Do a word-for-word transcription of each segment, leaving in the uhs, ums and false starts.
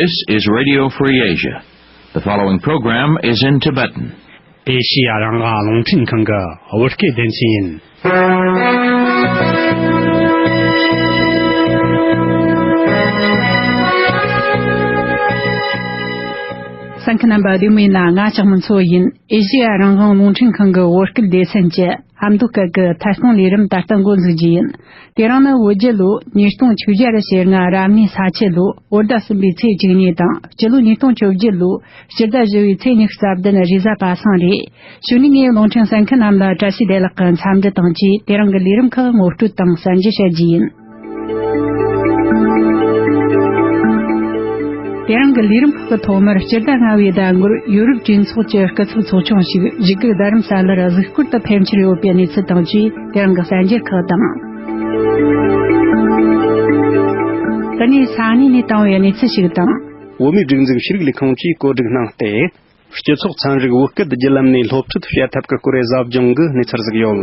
This is Radio Free Asia. The following program is in Tibetan. ཨེ་ཤི་ཡ་རང་དབང་རླུང་འཕྲིན་ཁང་གི་བོད་སྐད་སྡེ་ཚན་ཡིན། གསན་མཁན་རྣམ་པ་བདེ་མོ་ཡིན་ན། ང་ལྕགས་མོ་མཚོ་ཡིན། ཨེ་ཤི་ཡ་རང་དབང་རླུང་འཕྲིན་ཁང་གི་བོད་སྐད་སྡེ་ཚན་གྱི་ཨ་མདོ་སྐད་ཀྱི་ཐད་གཏོང་ལས་རིམ་ད་ལྟ་འགོ་འཛུགས་རྒྱུ་ཡིན། དེ་རིང་ནི་བོད་རྒྱལ་ལོ་ཉིས་སྟོང་ཆིག་བརྒྱ་ཞེ་ལྔ་རབ་གནས་ས་ཁྱི་ལོ་བོད་ཟླ་གསུམ་པའི་ཚེས་བཅུ་གཉིས་དང་། སྤྱི་ལོ་ཉིས་སྟོང་བཅོ་བརྒྱད་ལོ་སྤྱི་ཟླ་བཞི་པའི་ཚེས་ཉི་ཤུ་རྩ་བདུན་རེས་གཟའ་པ་སངས་རེད། གཞུག་ནས་ངས་རླུང་འཕྲིན་གསན་མཁན་རྣམས་ལ་བཀྲ་ཤིས་བདེ་ལེགས་ཀྱི་འཚམས་འདྲི་དང་བཅས། དེ་རིང་གི་ལས་རིམ་ཁག་ངོ་སྤྲོད་དང་གསན་རྒྱུ་བྱ་རྒྱུ་ཡིན། དེ་རིང་གི་ལས་རིམ་ཁག་གི་ཐོག་མར་སྤྱི་ཟླ་ལྔ་པའི་ཟླ་འགོར་ཡོ་རོབ་གྲོས་ཚོགས་ཀྱི་སྐུ་ཚབ་ཚོགས་ཆུང་ཞིག་བཞུགས་སྒར་རྡ་རམ་ས་ལར་གཟིགས་སྐོར་དུ་ཕེབས་འཆར་ཡོད་པའི་གནས་ཚུལ་དང་བཅས། དེ་རིང་གི་གསར་འགྱུར་ཁག་དང་། དེ་ནས་ས་གནས་ནས་བཏང་བའི་གནས་ཚུལ་ཞིག་དང་། བོད་མིའི་སྒྲིག་འཛུགས་ཤེས་རིག་ལས་ཁུངས་ཀྱིས་བཀོད་སྒྲིག་གནང་སྟེ། སྤྱི་ཚོགས་ཚན་རིག་བོད་སྐད་བརྒྱུད་ལམ་ནས་སློབ་ཁྲིད་སྤྲད་ཐབས་ཀྱི་སྐོར་ཟབ་སྦྱོང་གི་གནས་ཚུལ་ཟིག་ཡོད།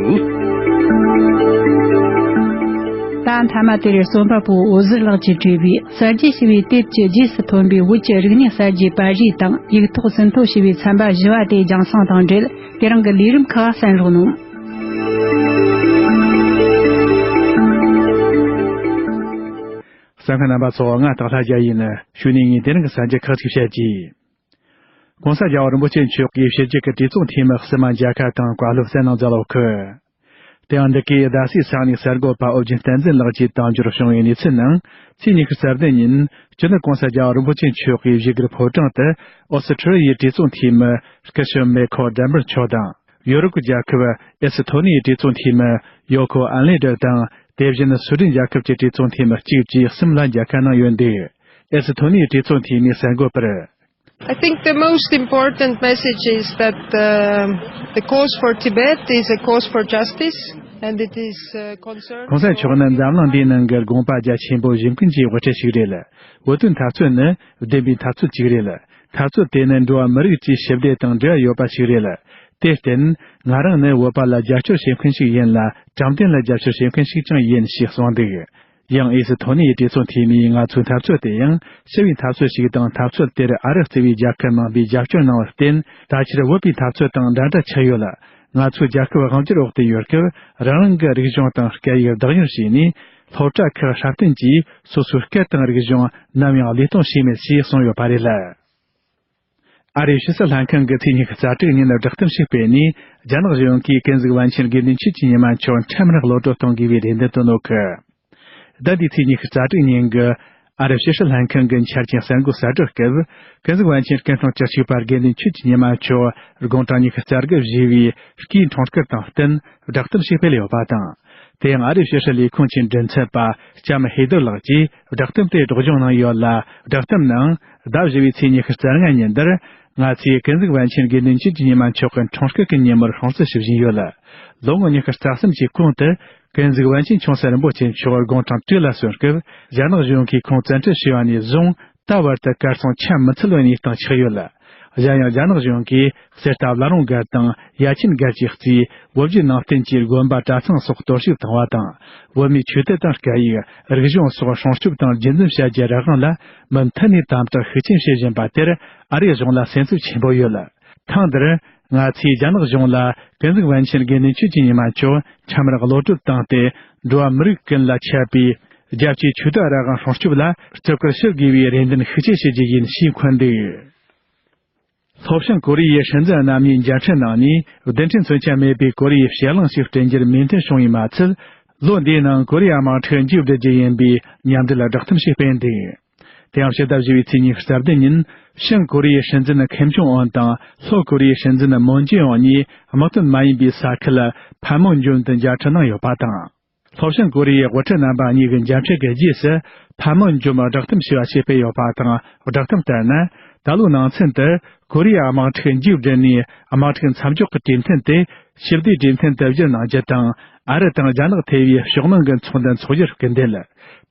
ད་མཐའ་མ་དེར་རྩོམ་པ་པོ་འོད་ཟེར་ལགས་ཀྱིས་བྲིས་པའི་གསར་བརྗེ་ཞེས་པའི་དེབ་ཀྱི་རྗེས་སུ་ཐོན་པའི་བོད་ཀྱི་རིག་གནས་གསར་བརྗེའི་པར་རིས་དང་། ཡིག་ཐོག་ཟིན་ཐོ་ཞེས་པའི་ཚན་པ་བཞི་བ་དེ་རྒྱང་སྲིང་དང་འབྲེལ། དེ་རིང་གི་ལས་རིམ་ཁག་གསན་རོགས་གནང་། གསན་མཁན་རྣམ་པ་ཚོ། ང་སྟག་ལྷ་རྒྱལ་ཡིན། གཞུག་ནས་ངས་དེ་རིང་གི་གསར་འགྱུར་ཁག་ཅིག་བཤད་རྒྱུ། ༸གོང་ས་༸རྒྱལ་བ་རིན་པོ་ཆེ་མཆོག་གིས་ཕྱི་རྒྱལ་གྱི་གྲོས་ཚོགས་འཐུས་མི་གསུམ་མཇལ་ཁ་དང་བཀའ་སློབ་གསན་གནང་མཛད་ཡོད་གི། དེ་ཡང་འདི་གའི་ཟླ་སའི་ས་གནས་གསར་འགོད་པ་ཨོ་རྒྱན་བསྟན་འཛིན་ལགས་ཀྱིས་དལ་འབྱོར་བྱུང་བའི་གནས་ཚུལ་ནང་། ཚེས་ཉི་ཤུ་རྩ་བདུན་ཉིན་སྤྱི་ནོར་༸གོང་ས་༸རྒྱལ་བ་རིན་པོ་ཆེ་མཆོག་གིས་བཞུགས་སྒར་ཕོ་བྲང་དུ་ཨོ་སི་ཁྲུ་ལི་ཡའི་གྲོས་ཚོགས་འཐུས་མི་སྐུ་ཞབས་མེ་ཁོ་ཌན་བར་མཆོག་དང་། ཡོ་རོབ་ཀྱི་རྒྱལ་ཁབ་ཨེ་སི་ཐོ་ནི་ཡའི་གྲོས་ཚོགས་འཐུས་མི་ཡོ་ཁོ་ཨན་ལེ་ཌི་དང་། དེ་བཞིན་སུའེ་ཌེན་རྒྱལ་ཁབ་ཀྱི་གྲོས་ཚོགས་འཐུས་མི་གཅིག་བཅས་གསུམ་ལ་མཇལ་ཁ་གནང་ཡོད་འདུག་ཨེ་སི་ཐོ་ནི་ཡའི་གྲོས་ཚོགས་འཐུས་མིས་གསར་འགོད་པར། I think the most important message is that, um, the cause for Tibet is a cause for justice, and it is, uh, concern ༸གོང་ས་མཆོག་ནི་འཛམ་གླིང་འདིའི་ནང་གི་དགོངས་པ་རྒྱ་ཆེན་པོ་བཞེས་མཁན་གྱི་དབུ་ཁྲིད་ཞིག་རེད། བོད་དོན་འཐབ་རྩོད་ནི་བདེན་པའི་འཐབ་རྩོད་ཅིག་རེད། འཐབ་རྩོད་དེ་ནི་འགྲོ་བ་མི་རིགས་ཀྱི་ཞི་བདེ་དང་འབྲེལ་བ་ཡོད་པ་ཞིག་རེད། དེར་བརྟེན། ང་རང་ནི་བོད་པ་ལ་རྒྱབ་སྐྱོར་བྱེད་མཁན་ཞིག་ཡིན་ལ། དྲང་བདེན་ལ་རྒྱབ་སྐྱོར་བྱེད་མཁན་ཞིག་ཀྱང་ཡིན་ཞེས་གསུངས་འདུག་ཡང་ཨེ་སི་ཐོ་ནི་ཡའི་གྲོས་ཚོགས་འཐུས་མིས་ང་ཚོའི་འཐབ་རྩོད་དེ་ཡང་ཞི་བའི་འཐབ་རྩོད་ཞིག་དང་། འཐབ་རྩོད་དེར་ཨ་རི་གཙོས་པའི་རྒྱལ་ཁབ་མང་པོས་རྒྱབ་སྐྱོར་གནང་བར་བརྟེན། ད་ཆར་བོད་པའི་འཐབ་རྩོད་དང་འདྲ་འདྲ་ཆགས་ཡོད་ལ། ང་ཚོའི་རྒྱལ་ཁབ་དབང་སྒྱུར་འོག་ཏུ་ཡོད་སྐབས། རང་རང་གི་རིག་གཞུང་དང་སྐད་ཡིག་བདག་གཉེར་བྱས་ནས། སློབ་གྲྭ་ཁག་སྲ་བརྟན་གྱིས་སོ་སོའི་སྐད་དང་རིག་གཞུང་ནམ་ཡང་བློས་གཏོང་བྱས་མེད་ཅེས་གསུངས་ཡོད་པ་རེད། ཨ་རིའི་ཕྱི་སྲིད་ལྷན་ཁང་གིས་ཚེས་ཉི་ཤུ་རྩ་དྲུག་ཉིན་བསྒྲགས་གཏམ་ཞིག་སྤེལ་ནས། རྒྱ་ནག་གཞུང་གིས་ཀུན་གཟིགས་པཎ་ཆེན་དགེ་འདུན་ཆོས་ཀྱི་ཉི་མ་མཆོག་འཕྲལ་མར་གློད་གྲོལ་གཏོང་དགོས་པའི་རེ་འདུན་བཏོན་ཡོད་གི། ཟླ་འདིའི་ཚེས་ཉི་ཤུ་རྩ་དྲུག་ཉིན་གྱི་ཨ་རིའི་ཕྱི་སྲིད་ལྷན་ཁང་གི་འཆར་ཅན་གསར་འགོད་གསལ་བསྒྲགས་སྐབས། ཀུན་གཟིགས་པཎ་ཆེན་སྐུ་ཕྲེང་བཅུ་གཅིག་པ་དགེ་འདུན་ཆོས་ཀྱི་ཉི་མ་མཆོག་དགུང་གྲངས་ཉི་ཤུ་རྩ་དགུ་བཞེས་པའི་སྐུའི་འཁྲུངས་སྐར་དང་བསྟུན་བསྒྲགས་གཏམ་ཞིག་སྤེལ་ཡོད་པ་དང་། དེ་ཡང་ཨ་རིའི་ཕྱི་སྲིད་ལས་ཁུངས་ཀྱི་མགྲིན་ཚབ་པ་ལྕམ་ཧེ་དར་ལགས་ཀྱིས་བསྒྲགས་གཏམ་དེ་སྒྲོག་སྦྱང་གནང་ཡོད་ལ། བསྒྲགས་གཏམ་ནང་ཟླ་བཞི་པའི་ཚེས་ཉི་ཤུ་རྩ་ལྔ་ཉིན་དེར། ང་ཚོས་ཀུན་གཟིགས་པཎ་ཆེན་དགེ་འདུན་ཆོས་ཀྱི་ཉི་མ་མཆོག་གི་འཁྲུངས་སྐར་གྱི་ཉིན་མོར་སྲུང་བརྩི་ཞུ་བཞིན་ཡོད། ལོ་ངོ་ཉི་ཤུ་རྩ་གསུམ་གྱི་གོང་དུ། ཀུན་གཟིགས་པཎ་ཆེན་ཆུང་སྲིད་རིན་པོ་ཆེ་མཆོག་དགུང་གྲངས་དྲུག་ལ་སོན་སྐབས། རྒྱ་ནག་གཞུང་གིས་ཁོང་བཙན་ཁྲིད་བྱས་པ་ནས་བཟུང་། ད་བར་དུ་གར་སོང་ཆ་མི་འཚལ་བའི་གནས་སྟངས་ཆགས་ཡོད། གཞན་ཡང་། རྒྱ་ནག་གཞུང་གིས་གསེར་རྟ་བླ་རུང་སྒར་དང་ཡ་ཆེན་སྒར་གྱིས་གཙོས་བོད་བརྒྱུད་ནང་བསྟན་གྱི་དགོན་པ་གྲྭ་ཚང་སོགས་གཏོར་བཤིག་བཏང་བ་དང་། བོད་མིའི་ཆོས་དད་དང་སྐད་ཡིག་རིག་གཞུང་སོགས་སྲུང་སྐྱོབ་དང་རྒྱུན་འཛིན་བྱ་རྒྱུའི་རང་དབང་ལ་མུ་མཐུད་ནས་དམ་དྲག་ཤུགས་ཆེན་བྱེད་བཞིན་པ་དེར། ཨ་རིའི་གཞུང་ལ་སེམས་འཚབ་ཆེན་པོ་ཡོད། ཐེངས་འདིར། ང་ཚོས་རྒྱ་ནག་གཞུང་ལ་ཀུན་གཟིགས་པཎ་ཆེན་དགེ་འདུན་ཆོས་ཀྱི་ཉི་མ་མཆོག་འཕྲལ་མར་གློད་གྲོལ་བཏང་སྟེ། འགྲོ་བ་མི་རིགས་ཀུན་ལ་ཁྱབ་པའི་རྒྱལ་གཅེས་ཆོས་དད་རང་དབང་སྲུང་སྐྱོབ་ལ་བརྩི་བཀུར་ཞུ་དགོས་པའི་རེ་འདུན་ཤུགས་ཆེ་ཞུ་རྒྱུ་ཡིན་ཞེས་འཁོད་འདུག་ལྷོ་བྱང་ཀོ་རི་ཡའི་སྲིད་འཛིན་རྣམ་གཉིས་མཇལ་འཕྲད་གནང་ནས། རྡུལ་ཕྲན་མཚོན་ཆ་མེད་པའི་ཀོ་རི་ཡའི་ཕྱེད་གླིང་ཞིག་བསྐྲུན་རྒྱུར་མོས་མཐུན་བྱུང་བས་མ་ཚད། ལོ་འདིའི་ནང་ཀོ་རི་ཡ་དམག་འཁྲུག་མཇུག་བསྒྲིལ་རྒྱུ་ཡིན་པའི་མཉམ་འབྲེལ་བསྒྲགས་གཏམ་ཞིག་སྤེལ་འདུག་དེ་ཡང་ཕྱི་ཟླ་བཞི་པའི་ཚེས་ཉི་ཤུ་རྩ་བདུན་ཉིན། བྱང་ཀོ་རི་ཡའི་སྲིད་འཛིན་ཁིམ་ཆུང་ཨུན་དང་ལྷོ་ཀོ་རི་ཡའི་སྲིད་འཛིན་མུན་ཇེ་ཨུན་གཉིས་དམག་དོན་མ་ཡིན་པའི་ས་ཁུལ་ཕན་མུན་ཇོམ་དུ་མཇལ་འཕྲད་གནང་ཡོད་པ་དང་། ལྷོ་བྱང་ཀོ་རི་ཡའི་དབུ་ཁྲིད་རྣམ་པ་གཉིས་ཀྱི་མཇལ་འཕྲད་ཀྱི་རྗེས་སུ། ཕན་མུན་ཇོམ་བསྒྲགས་གཏམ་ཞེས་པ་ཞིག་སྤེལ་ཡོད་པ་དང་། བསྒྲགས་གཏམ་ལྟར་ན། ད་ལོའི་ནང་ཚུན་དུ་ཀོ་རི་ཡ་དམག་འཁྲུག་མཇུག་བསྒྲིལ་ནས། དམག་འཁྲུག་མཚམས་འཇོག་གི་གྲོས་མཐུན་དེ་ཞི་བདེའི་གྲོས་མཐུན་དུ་བསྒྱུར་གནང་རྒྱུ་དང་། ཨ་རི་དང་རྒྱ་ནག་ཐེ་བའི་ཕྱོགས་གླེང་གི་ཚོགས་འདུ་འཚོགས་རྒྱུར་སྐུལ་འདེད།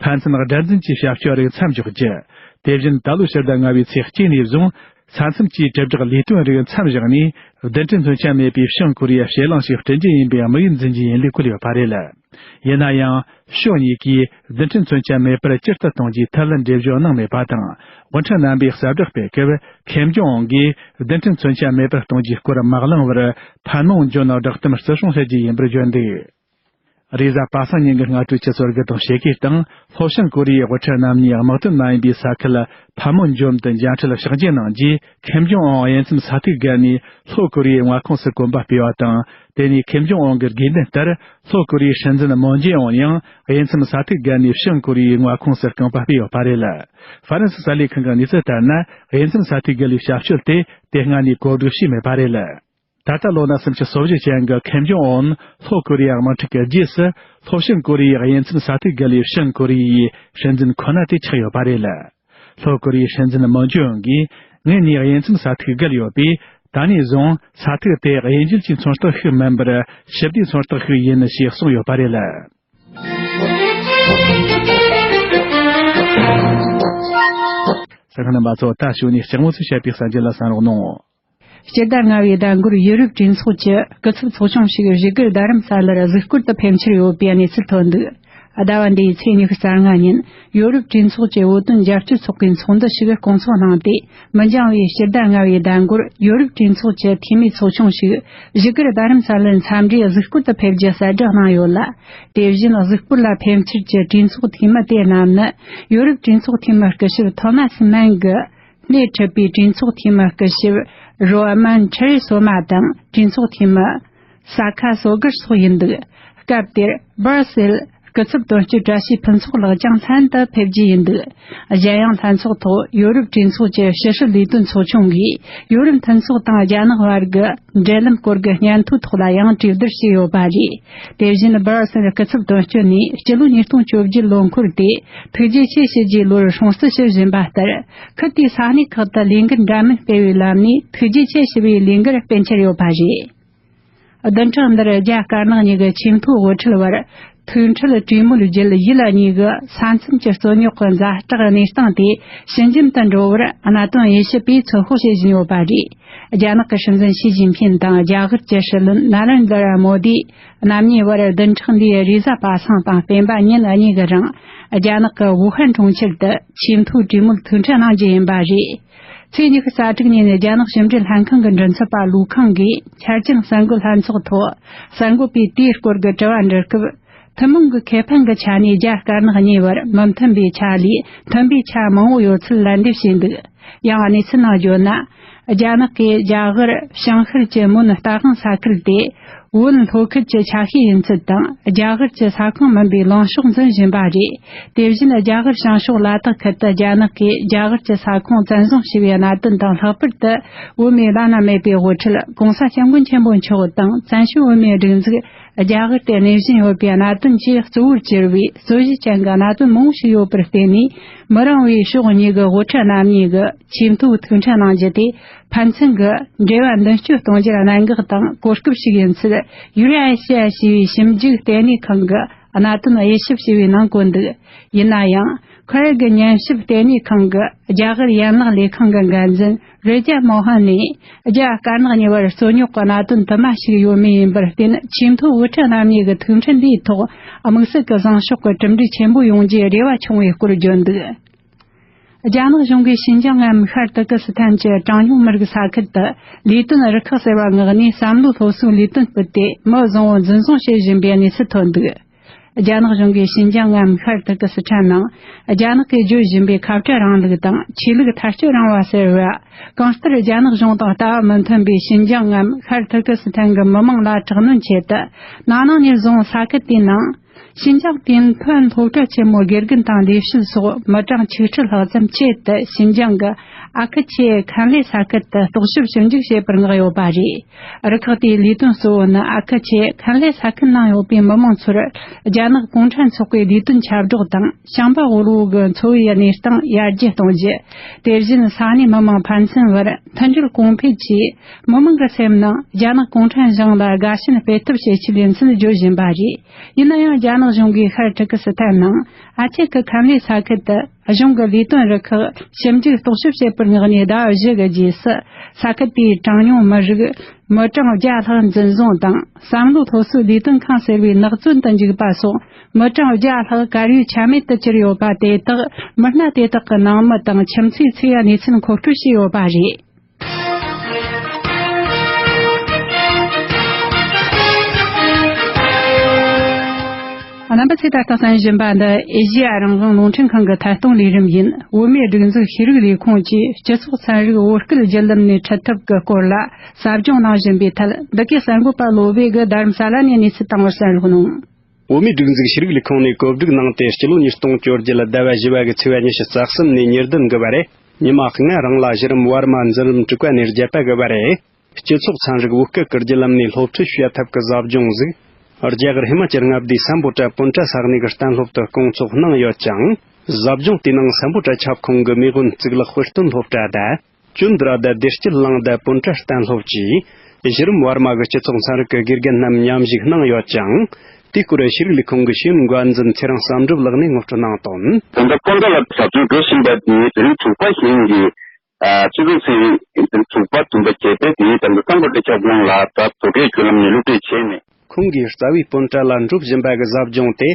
ཕན་ཚུན་དགྲར་འཛིན་གྱི་བྱ་སྤྱོད་རིགས་མཚམས་འཇོག་རྒྱུ། དེ་བཞིན་ད་ལོའི་ཕྱི་ཟླ་ལྔ་པའི་ཚེས་གཅིག་ནས་བཟུང་། ས་མཚམས་ཀྱི་དྲིལ་བསྒྲགས་ལས་དོན་རིགས་མཚམས་བཞག་ནས། རྡུལ་ཕྲན་མཚོན་ཆ་མེད་པའི་བྱང་ཀོ་རི་ཡའི་ཕྱེད་གླིང་ཞིག་བསྐྲུན་རྒྱུ་ཡིན་པའི་དམིགས་ཡུལ་འཛིན་རྒྱུ་ཡིན་ལུགས་བཀོད་ཡོད་པ་རེད། ཡིན་ན་ཡང་ཕྱོགས་གཉིས་ཀས་རྡུལ་ཕྲན་མཚོན་ཆ་མེད་པར་ཇི་ལྟར་གཏོང་རྒྱུའི་ཐད་ལ་འགྲེལ་བརྗོད་གནང་མེད་པ་དང་། དབུ་ཁྲིད་རྣམ་པས་གསལ་བསྒྲགས་སྤེལ་སྐབས། ཁེམ་ཇོང་ཨུན་གྱིས་རྡུལ་ཕྲན་མཚོན་ཆ་མེད་པར་གཏོང་རྒྱུའི་སྐོར་མ་གླེང་བར། ཕན་མུང་ཇོན་བསྒྲགས་གཏམ་བརྩི་སྲུང་བྱེད་རྒྱུ་ཡིན་པར་བརྗོད་འདུག་རེས་གཟའ་པ་སངས་ཉིན་གྱི་སྔ་དྲོའི་ཆུ་ཚོད་དགུ་དང་ཕྱེད་ཀའི་སྟེང་། ལྷོ་བྱང་ཀོ་རི་ཡའི་དབུ་ཁྲིད་རྣམ་གཉིས་དམག་དོན་མ་ཡིན་པའི་ས་ཁུལ་ཕན་མུན་ཇོམ་དུ་མཇལ་འཕྲད་ཕྱག་མཇལ་གནང་རྗེས། ཁེམ་ཇོང་ཨོང་དབྱེ་མཚམས་ས་ཐིག་བརྒལ་ནས་ལྷོ་ཀོ་རི་ཡའི་མངའ་ཁོངས་སུ་གོམ་པ་སྤོས་པ་དང་། དེ་ནས་ཁེམ་ཇོང་ཨོང་གི་དགོས་འདུན་ལྟར། ལྷོ་ཀོ་རི་ཡའི་སྲིད་འཛིན་མོན་ཇེ་ཨོང་ཡང་དབྱེ་མཚམས་ས་ཐིག་བརྒལ་ནས་བྱང་ཀོ་རི་ཡའི་མངའ་ཁོངས་སུ་རྐང་པ་སྤོས་ཡོད་པ་རེད། ཧྥ་རན་སི་གསར་ལས་ཁང་གི་གནས་ཚུལ་ལྟར་ན། དབྱེ་མཚམས་ས་ཐིག་བརྒལ་བའི་བྱ་སྤྱོད་དེ་དེ་སྔ་ནས་གོ་སྒྲིག་བྱས་མེད་པ་རེད། ད་ལྟ་ལོ་ན་སུམ་ཅུ་སོ་བཞི་ཅན་གྱི་ཁེམ་ཇོང་ཨོན་ལྷོ་ཀོ་རི་ཡ་དམག་འཁྲུག་གི་རྗེས་སུ། ལྷོ་བྱང་ཀོ་རི་ཡའི་དབྱེ་མཚམས་ས་ཐིག་བརྒལ་བའི་བྱང་ཀོ་རི་ཡའི་སྲིད་འཛིན་ཁོ་ན་དེ་ཆགས་ཡོད་པ་རེད། ལྷོ་ཀོ་རི་ཡའི་སྲིད་འཛིན་མོན་ཇེ་ཨིན་གྱིས། ངེད་གཉིས་དབྱེ་མཚམས་ས་ཐིག་བརྒལ་ཡོད་པས། ད་ནས་བཟུང་ས་ཐིག་དེ་དབྱེ་འབྱེད་ཀྱི་མཚོན་རྟགས་ཤིག་མིན་པར། ཞི་བདེའི་མཚོན་རྟགས་ཤིག་ཡིན། ཞེས་གསུངས་ཡོད་པ་རེད། ས་ཁང་རྣམ་པ་ཚོ། ད་ཞུ་ནས་ལྕགས་མོ་ཚོས་བཤད་པའི་གསར་འགྱུར་ལ་གསན་རོགས་གནང་། སྤྱི་ཟླ་ལྔ་བའི་ཟླ་འགོར་ཡོ་རོབ་གྲོས་ཚོགས་ཀྱི་སྐུ་ཚབ་ཚོགས་ཆུང་ཞིག་བཞུགས་སྒར་རྡ་རམ་ས་ལར་གཟིགས་སྐོར་དུ་ཕེབས་འཆར་ཡོད་པའི་གནས་ཚུལ་ཐོན་འདུག་ཟླ་བ་འདིའི་ཚེས་ཉི་ཤུ་རྩ་ལྔ་ཉིན་ཡོ་རོབ་གྲོས་ཚོགས་ཀྱི་བོད་དོན་རྒྱབ་སྐྱོར་ཚོགས་པའི་ཚོགས་འདུ་ཞིག་སྐོང་ཚོགས་གནང་སྟེ། མི་འགྱངས་པའི་སྤྱི་ཟླ་ལྔ་བའི་ཟླ་འགོར་ཡོ་རོབ་གྲོས་ཚོགས་ཀྱི་འཐུས་མིའི་ཚོགས་ཆུང་ཞིག་བཞུགས་སྒར་རྡ་རམ་ས་ལར་འཚམས་འདྲིའི་གཟིགས་སྐོར་དུ་ཕེབས་རྒྱུ་གསལ་བསྒྲགས་གནང་ཡོད་ལ། དེ་བཞིན་གཟིགས་སྐོར་ལ་ཕེབས་འཆར་གྱི་གྲོས་ཚོགས་འཐུས་མི་དེ་རྣམས་ནི། ཡོ་རོབ་གྲོས་ཚོགས་འཐུས་མི་སྐུ་ཞབས་ཐོ་མ་སི་མན་གྱིས་སྣེ་ཁྲིད་པའི་གྲོས་ཚོགས་འཐུས་མི་སྐུ་ཞབས་རོ་མན་ཁྲེ་རེ་སོ་མ་དང་། གྲོས་ཚོགས་འཐུས་མི་ས་ཁ་སོ་གར་སོགས་ཡིན་འདུག་སྐབས་དེར་སྦར་སེལ་སྐུ་ཚབ་དོན་གཅོད་བཀྲ་ཤིས་ཕུན་ཚོགས་ལགས་ཀྱང་ལྷན་དུ་ཕེབས་རྒྱུ་ཡིན་འདུག་གཞན་ཡང་ལྷན་ཚོགས་ཐོག་ཡོ་རོབ་གྲོས་ཚོགས་ཀྱི་ཕྱི་སྲིད་ལས་དོན་ཚོགས་ཆུང་གིས་ཡོ་རོབ་མཐུན་ཚོགས་དང་རྒྱ་ནག་བར་གྱི་འབྲེལ་ལམ་སྐོར་གྱི་སྙན་ཐོའི་ཐོག་ལ་ཡང་གྲོས་བསྡུར་བྱས་ཡོད་པ་རེད། དེ་བཞིན་སྦར་སེལ་སྐུ་ཚབ་དོན་གཅོད་ནས་སྤྱི་ལོ་ཉིས་སྟོང་བཅོ་བརྒྱད་ལོ་འཁོར་དེ་ཐུགས་རྗེ་ཆེ་ཞུ་རྒྱུའི་ལོར་སྲུང་བརྩི་ཞུ་བཞིན་པ་ལྟར། ཁུལ་དེའི་ས་གནས་ཁག་ཏུ་ལས་འགུལ་འདྲ་མིན་སྤེལ་བའི་ལམ་ནས་ཐུགས་རྗེ་ཆེ་ཞུ་བའི་ལས་འགུལ་སྤེལ་འཆར་ཡོད་པ་རེད། བདུན་ཕྲག་འདིར་རྒྱ་དཀར་ནག་གཉིས་ཀྱི་ཆེས་མཐོའི་དབུ་ཁྲིད་བར་ཐུག་འཕྲད་གྲོས་མོལ་བརྒྱུད། ཡུལ་གཉིས་ཀྱི་ས་མཚམས་ཀྱི་རྩོད་རྙོག་གི་ཛ་དྲག་གནས་སྟངས་དེ་ཞི་འཇམ་དུ་འགྲོ་བར་གནད་དོན་དབྱེ་ཞིབ་པས་ཚོད་དཔག་བྱེད་བཞིན་ཡོད་པ་རེད། རྒྱ་ནག་གི་སྲིད་འཛིན་ཞི་ཅིན་ཕིན་དང་རྒྱ་གར་གྱི་སྲིད་བློན་ན་རེན་དྲ་མོ་དི་རྣམ་གཉིས་བར་བདུན་ཕྲག་འདིའི་རེས་གཟའ་པ་སངས་དང་སྤེན་པ་ཉིན་གཉིས་ཀྱི་རིང་། རྒྱ་ནག་གི་ཝུ་ཧན་གྲོང་ཁྱེར་དུ་ཆེས་མཐོའི་གྲོས་མོལ་ཐུག་འཕྲད་གནང་རྒྱུ་ཡིན་པ་རེད། ཚེས་ཉི་ཤུ་རྩ་དྲུག་ཉིན་རྒྱ་ནག་ཕྱི་འབྲེལ་ལྷན་ཁང་གི་མགྲིན་ཚབ་པ་ལུའུ་ཁང་གིས་འཆར་ཅན་གསར་འགོད་ལྷན་ཚོགས་ཐོག་གསར་འགོད་པས་དེའི་སྐོར་གྱི་དྲི་བ་འདྲི་སྐབས། ཐུན་མོང་གི་ཁེ་ཕན་གྱི་ཆ་ནས་རྒྱ་དཀར་ནག་གཉིས་བར་མི་མཐུན་པའི་ཆ་ལས་མཐུན་པའི་ཆ་མང་བོ་ཡོད་ཚུལ་ལན་འདེབས་བྱས་འདུག་ཡང་གནས་ཚུལ་ནང་བརྗོད་ན། རྒྱ་ནག་གིས་རྒྱ་གར་བྱང་ཤར་གྱི་མོན་རྟ་དབང་ས་ཁུལ་དེ། བོད་ལྷོ་ཁུལ་གྱི་ཆ་ཤས་ཡིན་ཚུལ་དང་། རྒྱ་གར་གྱི་ས་ཁོངས་མིན་པའི་ལངས་ཕྱོགས་འཛིན་བཞིན་པ་རེད། དེ་བཞིན་རྒྱ་གར་བྱང་ཕྱོགས་ལ་དྭགས་ཁུལ་དུ་རྒྱ་ནག་གིས་རྒྱ་གར་གྱི་ས་ཁོངས་བཙན་བཟུང་བྱས་པའི་གནད་དོན་དང་། ལྷག་པར་དུ་བོད་མིའི་བླ་ན་མེད་པའི་དབུ་ཁྲིད་༸གོང་ས་༸སྐྱབས་མགོན་ཆེན་པོ་མཆོག་དང་། བཙན་བྱོལ་བོད་མིའི་སྒྲིག་འཛུགས་རྒྱ་གར་དུ་གནས་བཞིན་ཡོད་པའི་གནད་དོན་བཅས་གཙོ་བོར་གྱུར་བའི་རྩོད་གཞི་ཅན་གྱི་གནད་དོན་མང་པོ་ཞིག་ཡོད་པར་བརྟེན་ནས། མི་རུང་བའི་ཕྱོགས་གཉིས་ཀྱི་དབུ་ཁྲིད་རྣམ་གཉིས་ཀྱིས་ཆེས་མཐོའི་ཐུག་འཕྲད་གནང་རྒྱུ་དེ། ཕན་ཚུན་གྱི་འབྲེལ་བ་མདུན་སྐྱོད་གཏོང་རྒྱུར་གནད་འགག་དང་གོ་སྐབས་ཤིག་ཡིན་ཚུལ། ཡུ་རེ་ཨེ་ཤི་ཡ་ཞེས་པའི་ཞིབ་འཇུག་ལྟེ་གནས་ཁང་གི་གནད་དོན་དབྱེ་ཞིབ་བྱས་པའི་ནང་བཀོད་འདུག་ཡིན་ན་ཡང་། ཁོ་རེ་གི་ཉན་ཞིབ་ལྟེ་གནས་ཁང་གི་རྒྱ་གར་ཡན་ལག་ལས་ཁང་གི་འགན་འཛིན་རེ་ཇ་མོ་ཧན་ནས། རྒྱ་དཀར་ནག་གཉིས་བར་རྩོད་རྙོག་གི་གནད་དོན་དུ་མ་ཞིག་ཡོད་མུས་ཡིན་པར་བརྟེན། ཆེས་མཐོའི་དབུ་ཁྲིད་རྣམ་གཉིས་ཀྱི་ཐུག་འཕྲད་འདིའི་ཐོག་དམིགས་བསལ་གྱི་བཟང་ཕྱོགས་ཀྱི་གྲུབ་འབྲས་ཆེན་པོ་ཡོང་རྒྱུའི་རེ་བ་བྱུང་བའི་སྐོར་བརྗོད་འདུག་རྒྱ་ནག་གཞུང་གིས་ཤིན་ཅང་ངམ་ཤར་ཏུར་ཀི་སི་ཐན་གྱི་གྲངས་ཉུང་མི་རིགས་ས་ཁུལ་དུ་ལས་དོན་རུ་ཁག་ཟེར་བ་མངགས་ནས། བསམ་བློ་སློབ་གསོའི་ལས་དོན་སྤེལ་ཏེ། མི་བཟང་བོ་འཛིན་བཟུང་བྱེད་བཞིན་པའི་གནས་ཚུལ་ཐོན་འདུག་རྒྱ་ནག་གཞུང་གིས་ཤིན་ཅང་ངམ་ཤར་ཏུར་ཀི་སི་ཐན་ནང་རྒྱ་ནག་གིས་བརྗོད་བཞིན་པའི་ཁ་བྲལ་རིང་ལུགས་དང་ཆོས་ལུགས་མཐར་སྐྱོད་རིང་བ་ཟེར་བ། གང་ལྟར་རྒྱ་ནག་གཞུང་དང་ལྟ་བ་མི་མཐུན་པའི་ཤིན་ཅང་ངམ་ཤར་ཏུར་ཀི་སི་ཐན་གྱི་མི་མང་ལ་དྲག་གནོན་ཆེད་དུ། ན་ནིང་ནས་བཟུང་ས་ཁུལ་དེའི་ནང་ཤིན་ཅང་དེ་མཐོའི་སློབ་གྲྭ་ཆེན་མོའི་དགེ་རྒན་དང་ལས་བྱེད་སོགས་མི་གྲངས་ཆིག་ཁྲི་ལྷག་ཙམ་ཆེད་དུ་ཤིན་ཅང་གི་ཨ་ཁུ་ཆེ་ཁན་ལེ་ས་ཁུལ་དུ་རྟོག་ཞིབ་ཞིབ་འཇུག་བྱེད་པར་མངགས་ཡོད་པ་རེད། རུ་ཁག་དེའི་ལས་དོན་གཙོ་བོ་ནི་ཨ་ཁུ་ཆེ་ཁན་ལེ་ས་ཁུལ་ནང་ཡོད་པའི་མི་མང་ཚོར་རྒྱ་ནག་གུང་ཁྲན་ཚོགས་པའི་ལས་དོན་ཁྱབ་བསྒྲགས་དང་། ཞིང་པ་དབུལ་བོ་གི་འཚོ་བའི་གནས་སྟངས་ཡར་རྒྱས་གཏོང་རྒྱུ། དེ་བཞིན་ས་གནས་མི་མང་ཕན་ཚུན་བར་མཐུན་སྒྲིལ་གོང་འཕེལ་གྱིས་མི་མང་གི་སེམས་ནང་རྒྱ་ནག་གུང་ཁྲན་གཞུང་ལ་དགའ་ཞེན་སྤེལ་ཐབས་བྱེད་ཆེད་ཡིན་ཚུལ་བརྗོད་བཞིན་པ་རེད། ཡིན་ན་ཡང་རྒྱ་ནག་གཞུང་གིས་ཤར་ཏུར་ཀི་སི་ཐན་ནང་ཨ་ཆེ་ཁི་ཁན་ལེ་ས་ཁུལ་དུ་ གཞུང་གི་ལས་དོན་རུ་ཁག་ཞིབ་འཇུག་རྟོག་ཞིབ་བྱེད་པར་མངགས་ནས་ཟླ་བཞི་གི་རྗེས་སུ། ས་ཁུལ་དེའི་གྲངས་ཉུང་མི་རིགས་མི་གྲངས་བརྒྱ་ལྷག་འཛིན་བཟུང་དང་བསམ་བློ་སློབ་གསོའི་ལས་དོན་ཁང་ཟེར་བའི་ནག་བཙོན་དུ་འཇུག་པ་སོགས། མི་གྲངས་བརྒྱ་ལྷག་གར་ཡོད་ཆ་མེད་དུ་གྱུར་ཡོད་པ་དེ་དག་མི་སྣ་དེ་དག་གི་ནང་མི་དང་ཁྱིམ་མཚེས་ཚོས་གནས་ཚུལ་མཁོ་སྤྲོད་བྱས་ཡོད་པ་རེད། རྣམ་པ་ཚོས་ད་ལྟ་གསན་བཞིན་པ་འདི་ཨེ་ཤེ་ཡ་རང་དབང་རླུང་འཕྲིན་ཁང་གི་ཐད་གཏོང་ལས་རིམ་ཡིན། བོད་མིའི་སྒྲིག་འཛུགས་ཤེས་རིག་ལས་ཁུངས་ཀྱིས་སྤྱི་ཚོགས་ཚན་རིག་བོད་སྐད་བརྒྱུད་ལམ་ནས་ཁྲིད་ཐབས་ཀྱི་སྐོར་ལ་ཟབ་སྦྱོང་གནང་བཞིན་པའི་ཐད། འདི་གའི་གསར་འགོད་པ་བློ་བྷེ་གིས་རྡ་རམ་ས་ལ་ནས་གནས་ཚུལ་བཏང་བར་གསན་རོགས་གནང་། བོད་མིའི་སྒྲིག་འཛུགས་ཤེས་རིག་ལས་ཁུངས་ནས་གོ་སྒྲིག་གནང་སྟེ། སྤྱི་ལོ་ཉིས་སྟོང་བཅོ་བརྒྱད་ཟླ་བ་བཞི་བ་གི་ཚེས་པ་ཉི་ཤུ་རྩ་གསུམ་ནས་ཉེར་བདུན་གི་བར། ཉི་མ་ལྔ་རིང་ལ་གཞི་རིམ་བར་མ་འཛིན་རིམ་དྲུག་པ་ནས་བརྒྱད་པ་གི་བར། སྤྱི་ཚོགས་ཚན་རིག་བོད་སྐད་ཀྱི་བརྒྱུད་ལམ་ནས་སློབ་ཁྲིད་བྱེད་ཐབས་ཀྱི་ཟབ་སྦྱོང་ཟིག་རྒྱ་གར་ཧི་མ་ཅལ་མངའ་སྡེའི་སམ་བྷོ་ཊ་པོན་ཊ་ས་གནས་ཀྱི་གཏན་སློབ་ཏུ་སྐོང་ཚོགས་གནང་ཡོད་ཅིང་། ཟབ་སྦྱོང་དེའི་ནང་སམ་བྷོ་ཊ་ཁྱབ་ཁོངས་ཀྱི་མེས་དབོན་གཙུག་ལག་དཔེ་སྟོན་སློབ་གྲྭ་དང་། ཅུན་དྲ་དང་བདེ་སྐྱིད་གླིང་དང་པོན་ཊ་གཏན་སློབ་བཅས་གཞི་རིམ་བར་མ་གི་སྤྱི་ཚོགས་ཚན་རིག་གི་དགེ་རྒན་རྣམས་མཉམ་ཞུགས་གནང་ཡོད་ཅིང་། དེའི་སྐོར་ཤེས་རིག་ལས་ཁུངས་ཀྱི་ཤེས་ཡོན་འགན་འཛིན་ཚེ་རིང་བསམ་གྲུབ་ལགས་ནས་ངོ་སྤྲོད་གནང་དོན། ད་ལྟ་སྤོན་ཊ་ལ་ཟབ་སྦྱོང་སྤྲོད་བཞིན་པ་དེ་དེ་རིང་དྲུག་པ་ཞིག་ཡིན་གྱི། ཨ། སྤྱི་ཚོགས་ཚན་རིག་དེ་རིང་དྲུག་པ་བདུན་པ་བརྒྱད་པའི་དེའི་ད་ལྟ་སམ་བྷོ་ཊ་ཁྱབ་ཁོངས་ལ་ད་བོད་སྐད་བརྒྱུད་ལམ་ནས་སློབ་ཁྲིད་བྱས་ནས། ཁོང་གིས་རྩ་བའི་པོན་ཊ་ལ་འགྲོ་བཞིན་པ་གི་ཟབ་སྦྱོང་དེ་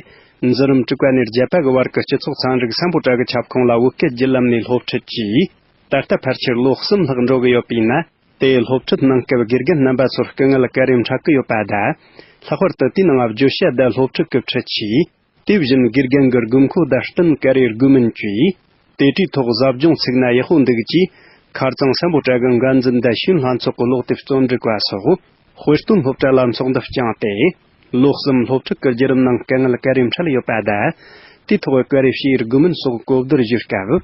འཛིན་རིམ་དྲུག་པ་ནས་བརྒྱད་པ་གི་བར་གྱི་སྤྱི་ཚོགས་ཚན་རིག་སམ་བྷོ་ཊ་གི་ཁྱབ་ཁོངས་ལ་བོད་སྐད་བརྒྱུད་ལམ་ནས་སློབ་ཁྲིད་ཀྱིས། ད་ལྟ་ཕལ་ཆེར་ལོ་གསུམ་ལྷག་འགྲོ་གི་ཡོད་པས་ན། དེའི་སློབ་ཁྲིད་གནང་སྐབས་དགེ་རྒན་རྣམ་པ་ཚོར་སྐུ་ངལ་ག་རེ་འཕྲད་ཀྱི་ཡོད་པ་དང་། ལྷག་པར་དུ་དེའི་ནང་བརྗོད་བྱ་དང་སློབ་ཁྲིད་ཀྱི་ཁྲིད་ཆས། དེ་བཞིན་དགེ་རྒན་གྱི་དགོས་མཁོ་དང་བསྟུན་ག་རེ་དགོས་མིན་བཅས། དེ་གྲས་ཐོག་ཟབ་སྦྱོང་ཚུགས་ན་ཡག་པོ་འདུག་ཅེས། ཁ་རྩང་སམ་བྷོ་ཊ་གི་འགན་འཛིན་དང་ཤེས་ཡོན་ལྷན་ཚོགས་ཀྱི་ཀློག་དེབ་རྩོམ་སྒྲིག་པ་སོགས། དཔེ་སྟོན་སློབ་གྲྭ་ལ་ཚོགས་འདུ་བསྐྱངས་ཏེ། ལོ་གསུམ་སློབ་ཁྲིད་ཀྱི་བརྒྱུད་རིམ་ནང་དཀའ་ངལ་ག་རེ་འཕྲད་ཡོད་པ་དང་། དེའི་ཐོག་ག་རེ་བྱེད་དགོས་མིན་སོགས་གོ་བསྡུར་ཞུས་སྐབས།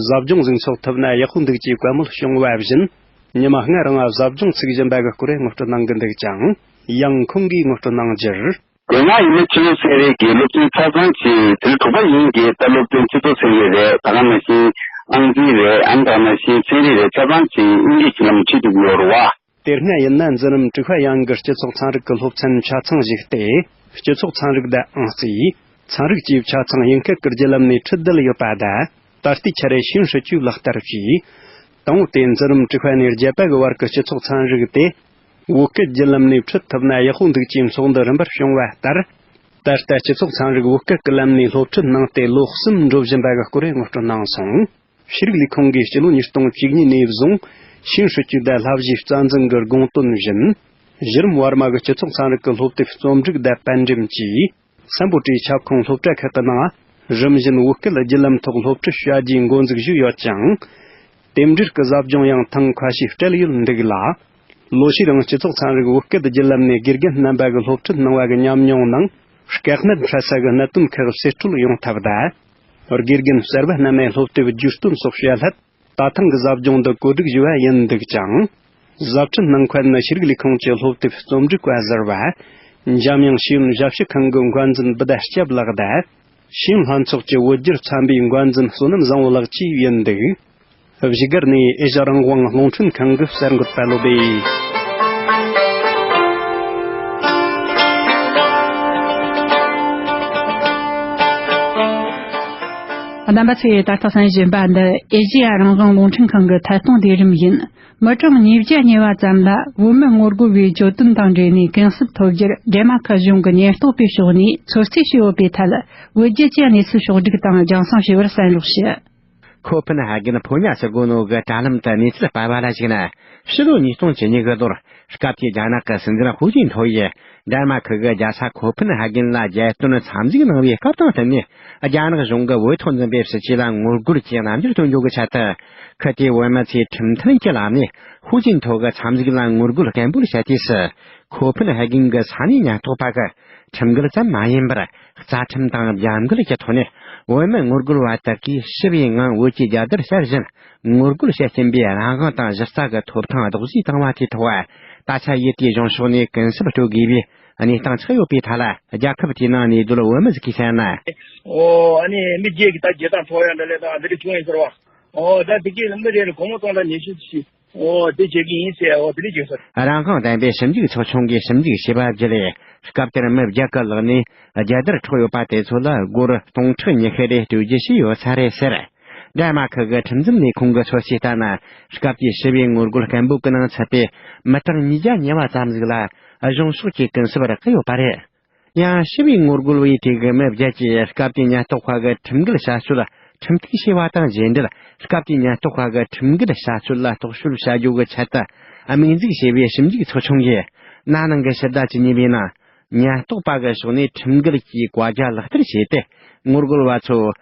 ཟབ་སྦྱོང་ཟིག་འཚོགས་ཐུབ་ན་ཡག་པོ་འདུག་ཅེས་བཀའ་མོལ་བྱུང་བ་བཞིན། ཉི་མ་ལྔ་རིང་ཟབ་སྦྱོང་ཚུགས་བཞིན་པ་གི་སྐོར་ངོ་སྤྲོད་གནང་གི་འདུག་ཅིང་། ཡང་ཁོང་གིས་ངོ་སྤྲོད་གནང་རྒྱུར། དེ་སྔ་ཡིན་ན་སྤྱི་ཚོགས་ཚན་རིག་གི་སློབ་ཚན་ཆ་ཚང་ཅིག་དེ་ལ་དྲུག་པ་ཡིན་གྱི། ད་སློབ་ཚན་སྤྱི་ཚོགས་ཚན་རིག་རེད། ད་ག་ནང་བཞིན་ཨང་རྩིས་རེད། ཨ་ནི་ད་ག་ནང་བཞིན་ཚན་རིག་རེད། ཆ་ཚང་ཅིག་དབྱིན་ཇིའི་བརྒྱུད་ལམ་ཁྲིད་འདུག་ཡོད་རེད་བ། དེ་སྔ་ཡིན་ན་འཛིན་རིམ་དྲུག་པ་ཡན་གྱི་སྤྱི་ཚོགས་ཚན་རིག་གི་སློབ་ཚན་ཆ་ཚང་ཞུགས་ཏེ། སྤྱི་ཚོགས་ཚན་རིག་དང་ཨང་རྩིས། ཚན་རིག་བཅས་ཆ་ཚང་དབྱིན་སྐད་ཀྱི་བརྒྱུད་ལམ་ནས་ཁྲིད་བསྡད་ཡོད་པ་དང་། ད་ལྟའི་ཆར་ཤེས་ཡོན་སྲིད་ཇུས་ལག་བསྟར་བྱས། དང་པོ་དེ་འཛིན་རིམ་དྲུག་པ་ནས་བརྒྱད་པ་གི་བར་གྱི་སྤྱི་ཚོགས་ཚན་རིག་དེ། བོད་སྐད་བརྒྱུད་ལམ་ནས་ཁྲིད་ཐུབ་ན་ཡག་པོ་འདུག་ཅེས་ཚོགས་འདུ་རིམ་པར་བྱུང་བ་ལྟར། ད་ལྟ་སྤྱི་ཚོགས་ཚན་རིག་བོད་སྐད་ཀྱི་ལམ་ནས་སློབ་ཁྲིད་གནང་སྟེ་ལོ་གསུམ་འགྲོ་བཞིན་པ་གི་སྐོར་ངོ་སྤྲོད་གནང་སོང་། ཤེས་རིག་ལས་ཁུངས་ཀྱིས་སྤྱི་ལོ་ཉིས་སྟོང་བཅུ་གཉིས་ནས་བཟུང་ཤེས་ཡོན་སྲིད་ཇུས་དང་བསླབ་གཞིའི་རྩ་འཛིན་གྱི་དགོངས་དོན་བཞིན། གཞི་རིམ་བར་མ་གི་སྤྱི་ཚོགས་ཚན་རིག་གི་སློབ་དེབ་རྩོམ་སྒྲིག་དང་པར་འགྲེམས་བཅས། སམ་བྷོ་ཊའི་ཁྱབ་ཁོངས་སློབ་གྲྭ་ཁག་གི་ནང་རིམ་བཞིན་བོད་སྐད་བརྒྱུད་ལམ་ཐོག་སློབ་ཁྲིད་བྱ་རྒྱུའི་འགོ་འཛུགས་ཞུས་ཡོད་ཅིང་། དེ་འབྲེལ་གྱི་ཟབ་སྦྱོང་ཡང་ཐེངས་ཁ་ཤས་སྤྲད་ཡོད་འདུག་ལ། ལོ་ཤས་རིང་སྤྱི་ཚོགས་ཚན་རིག་བོད་སྐད་བརྒྱུད་ལམ་ནས་དགེ་རྒན་རྣམ་པ་གི་སློབ་ཁྲིད་གནང་བ་གི་ཉམས་མྱོང་ནང་དཀའ་གནད་འཕྲད་ས་གི་གནད་དོན་ཁག་གསེད་བཀྲོལ་ཡོང་ཐབས་དང་། དགེ་རྒན་གསར་པ་རྣམས་སློབ་དེབ་བརྒྱུད་སྟོན་སོགས་བྱ་སླད། ད་ཐེངས་ཀྱི་ཟབ་སྦྱོང་འདི་གོ་སྒྲིག་ཞུས་པ་ཡིན་འདུག་ཅིང་། ཟབ་ཁྲིད་གནང་མཁན་ནི་ཤེས་རིག་ལས་ཁུངས་ཀྱི་སློབ་དེབ་རྩོམ་སྒྲིག་པ་ཟུར་པ། འཇམ་དབྱངས་ཤེས་ཡོན་ཞབས་ཞུ་ཁང་གི་འགན་འཛིན་བུ་ཟླ་སྐྱབས་ལགས་དང་། ཤེས་ཡོན་ལྷན་ཚོགས་ཀྱི་བོད་བསྒྱུར་ཚན་པའི་འགན་འཛིན་བསོད་ནམས་བཟང་བོ་ལགས་བཅས་ཡིན་འདུག་བཞུགས་སྒར་ནས་ཨེ་ཤ་རང་དབང་རླུང་འཕྲིན་ཁང་གི་གསར་འགོད་པ་བློ་བྷེ། རྣམ་པ་ཚོས་ད་ལྟ་གསན་བཞིན་པ་འདི་ཨེ་ཤེ་ཡ་རང་དབང་རླུང་འཕྲིན་ཁང་གི་ཐད་གཏོང་ལས་རིམ་ཡིན། མི་གྲངས་ཉིས་བརྒྱ་ཉེ་བ་ཙམ་ལ་བོད་མི་ངོ་རྒོལ་བའི་གྱོད་དོན་དང་འབྲེལ་ནས་གུན་གསབ་ཐོབ་རྒྱུར་འབྲེལ་མ་ཁུལ་གཞུང་གི་ཉེན་རྟོག་པའི་ཕྱོགས་ནས་ཚོད་རྩིས་བྱས་ཡོད་པའི་ཐད། བོད་བརྒྱུད་ཀྱི་གནས་ཚུལ་ཕྱོགས་བསྒྲིགས་དང་རྒྱང་སྲིང་བྱས་པར་གསན་རོགས་ཞུ། ཁོ་ཕེན་ཧ་གན་ཕོ་ཉ་ཟེར་གོ་ནོ་གི་དྲ་ལམ་དུ་གནས་ཚུལ་སྤེལ་བ་ལ་གཞིགས་ན། ཕྱི་ལོ་ཉིས་སྟོང་བཅུ་གཉིས་གི་ལོར་སྐབས་དེའི་རྒྱ་ནག་གི་སྲིད་འཛིན་ཧུའུ་ཅིན་ཐོ་ཡིས་ཌན་མཱ་ཁི་གི་རྒྱལ་ས་ཁོ་ཕེན་ཧ་གན་ལ་རྒྱལ་དོན་འཚམས་གཟིགས་གནང་བའི་སྐབས་དང་བསྟུན་ནས། རྒྱ་ནག་གཞུང་གིས་བོད་ཐོག་འཛིན་པའི་སྲིད་བྱུས་ལ་ངོ་རྒོལ་གྱི་རྣམ་འགྱུར་སྟོན་རྒྱུ་གི་ཆེད་དུ། ཁུ་ཏེ་བོད་མི་ཚོས་ཁྲིམས་མཐུན་གྱི་ལམ་ནས་ཧུའུ་ཅིན་ཐོ་གི་འཚམས་གཟིགས་ལ་ངོ་རྒོལ་སྐད་འབོད་བྱས་དུས་སུ། ཁོ་ཕེན་ཧ་གན་གྱི་ས་གནས་ཉེན་རྟོག་པ་གིས་ཁྲིམས་འགལ་ཙམ་མ་ཡིན་པར། རྩ་ཁྲིམས་དང་རྒྱབ་འགལ་གྱི་ཐོག་ནས་བོད་མི་ངོ་རྒོལ་བ་དག་གིས་ཞི་བའི་ངང་བོད་ཀྱི་རྒྱལ་དར་ཤར་བཞིན་ངོ་རྒོལ་བྱེད་བཞིན་པའི་རང་དབང་དང་གཞི་རྩ་གི་ཐོབ་ཐང་རྡོག་རྫིས་བཏང་བ་དེའི་ཐོག་ད་ཆ་ཡུལ་དེའི་གཞུང་ཕྱོགས་ནས་གུན་གསབ་སྤྲོད་དགོས་པའི་གནས་སྟངས་ཆགས་ཡོད་པའི་ཐད་ལ། རྒྱལ་ཁབ་དེའི་ནང་གནས་སྡོད་བོད་མི་ཟིག་གིས་བཤད་ན། ཨོ། ཨ་ནི་མི་བརྒྱད་ཀྱིས་ད་བརྒྱད་དང་ཐོག་ཡང་འདྲ་ལས་དང་འདི་འདྲ་བྱུང་ཡིན་ཟེར་བ། ཨོ། ད་དེ་གའི་མི་རེ་རེ་སྒོར་མོ་སྟོང་ཕྲག་ཉི་ཤུ་ཞིག་ཨོ་དེ་བྱེད་ཀྱི་ཡིན་ཟེར། ཨོ་དེ་འདྲ་བྱེད་ས། རང་དབང་ལྡན་པའི་ཞིབ་འཇུག་ཚོགས་ཆུང་གིས་ཞིབ་འཇུག་བྱས་པ་བརྒྱུད་ལས། སྐབས་དེར་མི་བརྒྱད་ཀྱི་ལག་ནས་རྒྱལ་དར་འཕྲོག་ཡོད་པ་དེ་ཚོ་ལ་སྒོར་སྟོང་ཕྲག་ཉི་ཤུ་རེ་སྤྲོད་རྒྱུ་བྱས་ཡོད་ས་རེད་ཟེར། ཌན་མཱ་ཁི་གི་ཁྲིམས་འཛིན་ལས་ཁུངས་ཀྱི་ཚོད་དཔྱད་ལྟར་ན། སྐབས་དེའི་ཞི་བའི་ངོ་རྒོལ་སྐད་འབོད་ཀྱི་ནང་ཚུད་པའི་མི་གྲངས་ཉིས་བརྒྱ་ཉེ་བ་ཙམ་ཞིག་ལ་གཞུང་ཕྱོགས་ཀྱིས་ཀུན་སྤྱོད་རག་གི་ཡོད་པ་རེད། ཡང་ཞི་བའི་ངོ་རྒོལ་བའི་གྲས་ཀྱི་མི་བརྒྱད་ཀྱིས་སྐབས་དེའི་ཉེན་རྟོག་པ་གི་ཁྲིམས་འགལ་བྱ་སྤྱོད་ཁྲིམས་གཏུག་བྱས་པ་དང་རྗེས་འབྲེལ། སྐབས་དེའི་ཉེན་རྟོག་པ་གི་ཁྲིམས་འགལ་བྱ་སྤྱོད་ལ་རྟོག་དཔྱོད་བྱ་རྒྱུ་གི་ཆེད་དུ་དམིགས་འཛུགས་བྱས་པའི་ཞིབ་འཇུག་ཚོགས་ཆུང་གིས། ན་ནིང་གི་ཕྱི་ཟླ་བཅུ་གཉིས་པའི་ནང་ཉེན་རྟོག་པ་གི་ཕྱོགས་ནས་ཁྲིམས་འགལ་གྱི་བཀའ་རྒྱ་ལག་བསྟར་བྱས་ཏེ། ངོ་རྒོལ་བ་ཚོ་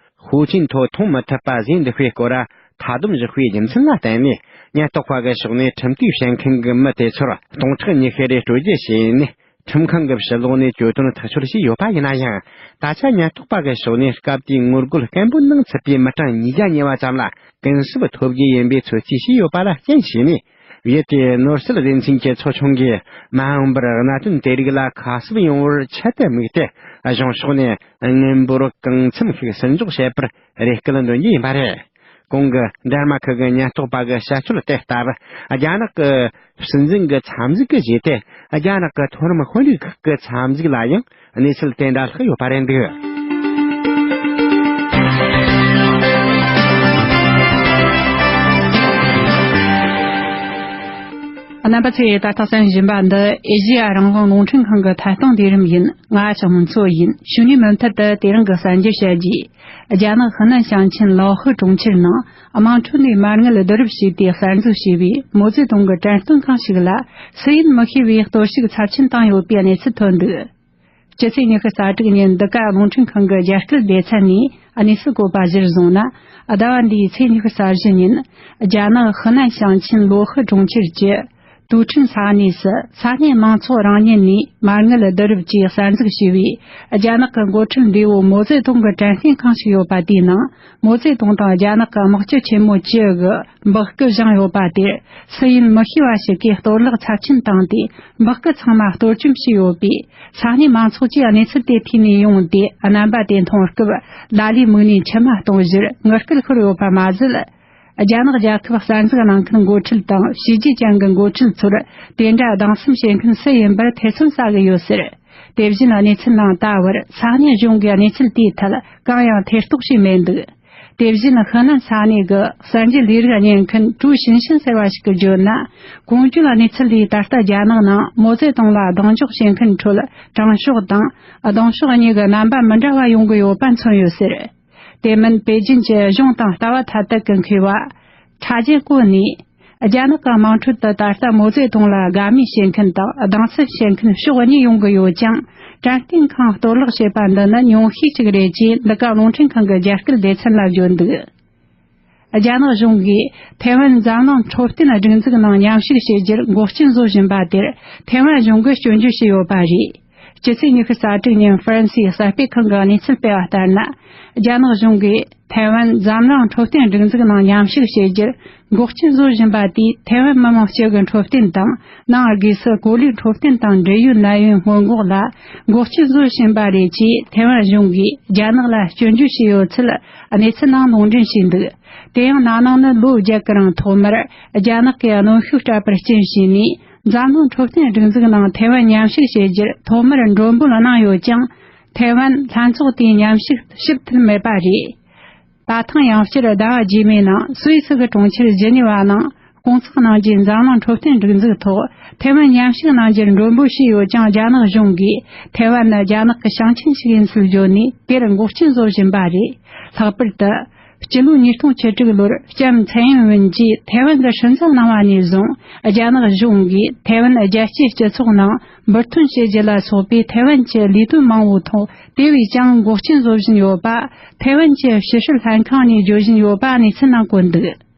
ཧུའུ་ཅིན་ཐོ་མཐོང་མི་ཐུབ་པ་བཟོས་འདུག་པའི་སྐོར་མཐའ་སྡོམ་བཞག་པའི་རྒྱུ་མཚན་ལ་བརྟེན་ནས། ཉེན་རྟོག་པ་གི་ཕྱོགས་ནས་ཁྲིམས་གཏུག་བྱེད་མཁན་གྱི་མི་དེ་ཚོར་སྟོང་ཕྲག་ཉི་ཤུ་རེ་སྤྲོད་རྒྱུ་བྱས་ནས། ཁྲིམས་ཁང་གི་ཕྱི་ལོགས་ནས་གྱོད་དོན་ཐག་གཅོད་བྱས་ཡོད་པ་ཡིན་ན་ཡང་། ད་ཆ་ཉེན་རྟོག་པ་གི་ཕྱོགས་ནས་སྐབས་དེའི་ངོ་རྒོལ་སྐད་འབོད་ནང་ཚུད་པའི་མི་གྲངས་ཉིས་བརྒྱ་ཉེ་བ་ཙམ་ལ་ཀུན་སྤྱོད་ཐོབ་རྒྱུ་ཡིན་པའི་ཚོད་རྩིས་བྱས་ཡོད་པ་ལ་རྐྱེན་བྱས་ནས། གལ་ཏེ་ནོར་སྲིད་སྡེ་ཚན་གྱི་ཚོགས་ཆུང་གིས་མ་འོངས་པར་གནད་དོན་དེ་རིགས་ལ་ཁ་གསབ་ཡོང་བར་ཆེད་དུ་དམིགས་ཏེ། གཞུང་ཕྱོགས་ནས་དངུལ་འབོར་གང་འཚམ་ཞིག་བརྩི་འཇོག་བྱེད་པར་རེ་སྐུལ་འདོན་རྒྱུ་ཡིན་པ་རེད། གོང་གི་ཌན་མཱ་ཁི་གི་ཉེན་རྟོག་པ་གི་བྱ་སྤྱོད་དེ་ལྟར། རྒྱ་ནག་གི་སྲིད་འཛིན་གྱི་འཚམས་གཟིགས་ཀྱི་རྗེས་ཏེ། རྒྱ་ནག་གི་མཐོ་རིམ་དཔོན་རིགས་ཁག་གི་འཚམས་གཟིགས་ལ་ཡང་གནས་ཚུལ་དེ་འདྲ་ལྷག་ཡོད་པ་རེད་འདུག། རྣམ་པ་ཚོས་ད་ལྟ་གསན་བཞིན་པ་འདི་ཨེ་ཤེ་ཡ་རང་དབང་རླུང་འཕྲིན་ཁང་གི་ཐད་གཏོང་ལས་རིམ་ཡིན། ང་ཞང་མུན་མཚོ་ཡིན། གཞུག་ནས་མུ་མཐུད་དུ་དེ་རིང་གི་གསར་འགྱུར་བཤད་རྒྱུ། རྒྱ་ནག་ཧི་ནན་ཞིང་ཆེན་ལའོ་ཧི་གྲོང་ཁྱེར་ནང་དམངས་ཁྲོད་ནས་མ་དངུལ་བསྡུ་རུབ་བྱས་ཏེ་གསར་འཛུགས་བྱས་པའི་མའོ་ཙེ་ཏུང་གི་དྲན་རྟེན་ཁང་ཞིག་ལ་སུ་ཡིན་མི་ཤེས་པའི་གཏོར་བཤིག་ཚབས་ཆེན་བཏང་ཡོད་པའི་གནས་ཚུལ་ཐོན་འདུག། སྤྱི་ཚེས་ཉི་ཤུ་རྩ་དྲུག་ཉིན་འདི་ག་རླུང་འཕྲིན་ཁང་གི་རྒྱ་སྐད་སྡེ་ཚན་ནས་གནས་ཚུལ་བཀོད་པ་གཞིར་བཟུང་ན། ཟླ་བ་འདིའི་ཚེས་ཉི་ཤུ་རྩ་བཞི་ཉིན། རྒྱ་ནག་ཧི་ནན་ཞིང་ཆེན་ལོ་ཧི་གྲོང་ཁྱེར་གྱི་ཏུའུ་ཁྲིན་ས་གནས་སུ་ས་གནས་མང་ཚོགས་རང་ཉིད་ནས་མ་དངུལ་བསྡུ་རུབ་ཀྱིས་གསར་འཛུགས་བྱས་པའི་རྒྱ་ནག་གི་འགོ་ཁྲིད་འདས་པོ་མའོ་ཙེ་ཏུང་གི་དྲན་རྟེན་ཁང་ཞིག་ཡོད་པ་དེའི་ནང་མའོ་ཙེ་ཏུང་དང་རྒྱ་ནག་གི་དམག་སྤྱི་ཆེན་མོ་བཅུ་གི་འབག་སྐུ་བཞེངས་ཡོད་པ་དེར་སུ་ཡིན་མི་ཤེས་པ་ཞིག་གིས་གཏོར་བརླག་ཚབས་ཆེན་བཏང་སྟེ། འབག་སྐུ་ཚང་མ་གཏོར་བཅོམ་བྱས་ཡོད་པས། ས་གནས་མང་ཚོགས་ཀྱིས་གནས་ཚུལ་དེ་ཐོས་ནས་ཡོང་སྟེ། རྣམ་པ་དེ་མཐོང་སྐབས་ལ་ལས་མིག་ནས་མཆི་མ་གཏོང་ཕྱིར་ངུ་སྐད་ཤོར་ཡོད་པ་མ་ཟད། རྒྱ་ནག་རྒྱལ་ཁབ་གསར་འཛུགས་གནང་མཁན་འགོ་ཁྲིད་དང་བྱས་རྗེས་ཅན་གྱི་འགོ་ཁྲིད་ཚོར་དེ་འདྲ་སྡང་སེམས་བྱེད་མཁན་སུ་ཡིན་པར་ཐེ་ཚོམ་ཟ་གི་ཡོད་ཟེར། དེ་བཞིན་གནས་ཚུལ་ནང་ད་བར་ས་གནས་གཞུང་གིས་གནས་ཚུལ་དེའི་ཐད་གང་ཡང་ཐེ་གཏོགས་བྱས་མེད་འདུག། དེ་བཞིན་ཧི་ནན་ས་གནས་ཀྱི་གསར་འགྱུར་ལས་རིགས་གཉེར་མཁན་ཀྲུའུ་ཞིན་ཤིན་ཟེར་བ་ཞིག་གིས་བརྗོད་ན། གོང་བརྗོད་གནས་ཚུལ་འདིས་ད་ལྟ་རྒྱ་ནག་ནང་མའོ་ཙེ་ཏུང་ལ་གདེང་འཇོག་བྱེད་མཁན་ཁྲོད་དྲང་ཕྱོགས་དང་གདེང་ཕྱོགས་གཉིས་ཀྱི་རྣམ་པ་མི་འདྲ་བ་ཡོང་གི་ཡོད་པ་མཚོན་ཡོད་ཟེར། དེ་མིན་པེ་ཅིན་གྱི་གཞུང་དང་ལྟ་བ་མཐའ་དག་གི་མཁས་པ་ཁྲ་ཅན་ཀོ་ནས། རྒྱ་ནག་གི་དམངས་ཁྲོད་དུ་ད་ལྟ་མའོ་ཙེ་ཏུང་ལ་དགའ་མོས་བྱེད་མཁན་དང་གདེང་ཚོད་བྱེད་མཁན་ཕྱོགས་གཉིས་ཡོང་གི་ཡོད་ཀྱང་། དྲན་རྟེན་ཁང་གཏོར་བརླག་བྱས་པ་འདི་ནི་ཉུང་ཤས་ཅིག་རེད་ཅེས་འདི་ག་རླུང་འཕྲིན་ཁང་གི་རྒྱ་སྐད་སྡེ་ཚན་ལ་བརྗོད་འདུག། རྒྱ་ནག་གཞུང་གིས་ཐའེ་ཝན་འཛམ་གླིང་འཕྲོད་བསྟེན་སྒྲིག་འཛུགས་ནང་མཉམ་ཞུགས་བྱེད་རྒྱུར་འགོག་རྐྱེན་བཟོ་བཞིན་པ་དེར་ཐའེ་ཝན་གཞུང་གིས་སྐྱོན་བརྗོད་བྱས་ཡོད་པ་རེད། སྤྱི་ཚེས་ཉི་ཤུ་རྩ་དྲུག་ཉིན་ཧྥ་རན་སིའི་གསར་སྤེལ་ཁང་གིས་གནས་ཚུལ་སྤེལ་བ་ལྟར་ན། རྒྱ་ནག་གཞུང་གིས་ཐའེ་ཝན་འཛམ་གླིང་འཕྲོད་བསྟེན་སྒྲིག་འཛུགས་ནང་མཉམ་ཞུགས་བྱེད་རྒྱུར་འགོག་རྐྱེན་བཟོ་བཞིན་པ་དེས་ཐའེ་ཝན་མི་མང་སྤྱི་གི་འཕྲོད་བསྟེན་དང་། ནང་སྒོས་སུ་གོ་ལའི་འཕྲོད་བསྟེན་དང་འབྲེལ་ཡོད་གནད་ཡོད་སྔོན་འགོག་ལ་འགོག་རྐྱེན་བཟོ་བཞིན་པ་རེད་ཅེས་ཐའེ་ཝན་གཞུང་གིས་རྒྱ་ནག་ལ་སྐྱོན་བརྗོད་བྱས་ཡོད་ཚུལ་གནས་ཚུལ་ནང་ལུང་འདྲེན་བྱས་འདུག། དེ་ཡང་ན་ནིང་ནི་ལོ་བརྒྱད་ཀྱི་རིང་ཐོག་མར་རྒྱ་ནག་གིས་གནོན་ཤུགས་སྤྲད་པར་རྐྱེན་བྱས་ནས། འཛམ་གླིང་འཕྲོད་བསྟེན་སྒྲིག་འཛུགས་ནང་ཐའེ་ཝན་མཉམ་ཞུགས་བྱེད་རྒྱུར་ཐོག་མར་མགྲོན་འབོད་གནང་ཡོད་ཀྱང་། ཐའེ་ཝན་ལྷན་ཚོགས་དེའི་མཉམ་ཞུགས་ཞུ་ཐུབ་མེད་པ་རེད། ད་ཐེངས་ཡང་བསྐྱར་ཟླ་བ་རྗེས་མའི་ནང་སུད་སི་གི་གྲོང་ཁྱེར་ཇི་ནི་ཝ་ནང་སྐོང་ཚོགས་གནང་རྒྱུའི་འཛམ་གླིང་འཕྲོད་བསྟེན་སྒྲིག་འཛུགས་ཐོག་ཐའེ་ཝན་མཉམ་ཞུགས་གནང་རྒྱུར་མགྲོན་འབོད་བྱས་ཡོད་ཀྱང་། རྒྱ་ནག་གཞུང་གིས་ཐའེ་ཝན་ནི་རྒྱ་ནག་གི་ཞིང་ཆེན་ཞིག་ཡིན་ཚུལ་བརྗོད་ནས་དེར་འགོག་རྐྱེན་བཟོ་བཞིན་པ་རེད། ལྷག་པར་དུ། སྤྱི་ལོ་ཉིས་སྟོང་བཅུ་དྲུག་ལོར་ལྕམ་ཚའེ་ཡིན་ཝུན་གྱིས་ཐའེ་ཝན་དུ་སྲིད་འཛིན་གནང་བ་ནས་བཟུང་། རྒྱ་ནག་གཞུང་གིས་ཐའེ་ཝན་རྒྱལ་སྤྱིའི་སྤྱི་ཚོགས་ནང་འབུར་ཐོན་བྱེད་རྒྱུ་ལ་སོགས་པའི་ཐའེ་ཝན་གྱི་ལས་དོན་མང་བོའི་ཐོག་དེ་བས་ཀྱང་འགོག་རྐྱེན་བཟོ་བཞིན་ཡོད་པ། ཐའེ་ཝན་གྱི་ཕྱི་སྲིད་ལྷན་ཁང་ནས་བརྗོད་བཞིན་ཡོད་པ་གནས་ཚུལ་ནང་བཀོད་འདུག།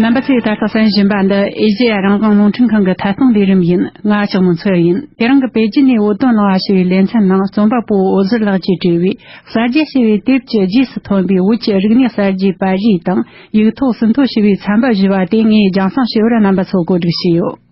རྣམ་པ་ཚོས་ད་ལྟ་གསན་བཞིན་པ་འདི་ཨེ་ཤེ་ཡ་རང་དབང་རླུང་འཕྲིན་ཁང་གི་ཐད་གཏོང་ལས་རིམ་ཡིན། ང་ལྕགས་མོ་མཚོ་ཡིན། དེ་རིང་གི་པེ་ཅིན་ནས་བོད་དོན་གླེང་བ་ཞུ་བའི་ལེ་ཚན་ནང་རྩོམ་པ་པོ་འོད་ཟེར་ལགས་ཀྱིས་བྲིས་པའི་གསར་བརྗེ་ཞེས་པའི་དེབ་ཀྱི་རྗེས་སུ་ཐོན་པའི་བོད་ཀྱི་རིག་གནས་གསར་བརྗེའི་པར་རིས་དང་ཡིག་ཐོག་ཟིན་ཐོ་ཞེས་པའི་ཚན་པ་བཞི་བ་དེ་ངས་རྒྱང་སྲིང་ཞུ་བར་རྣམ་པ་ཚོ་གོ་སྒྲིག་བྱས་ཡོད།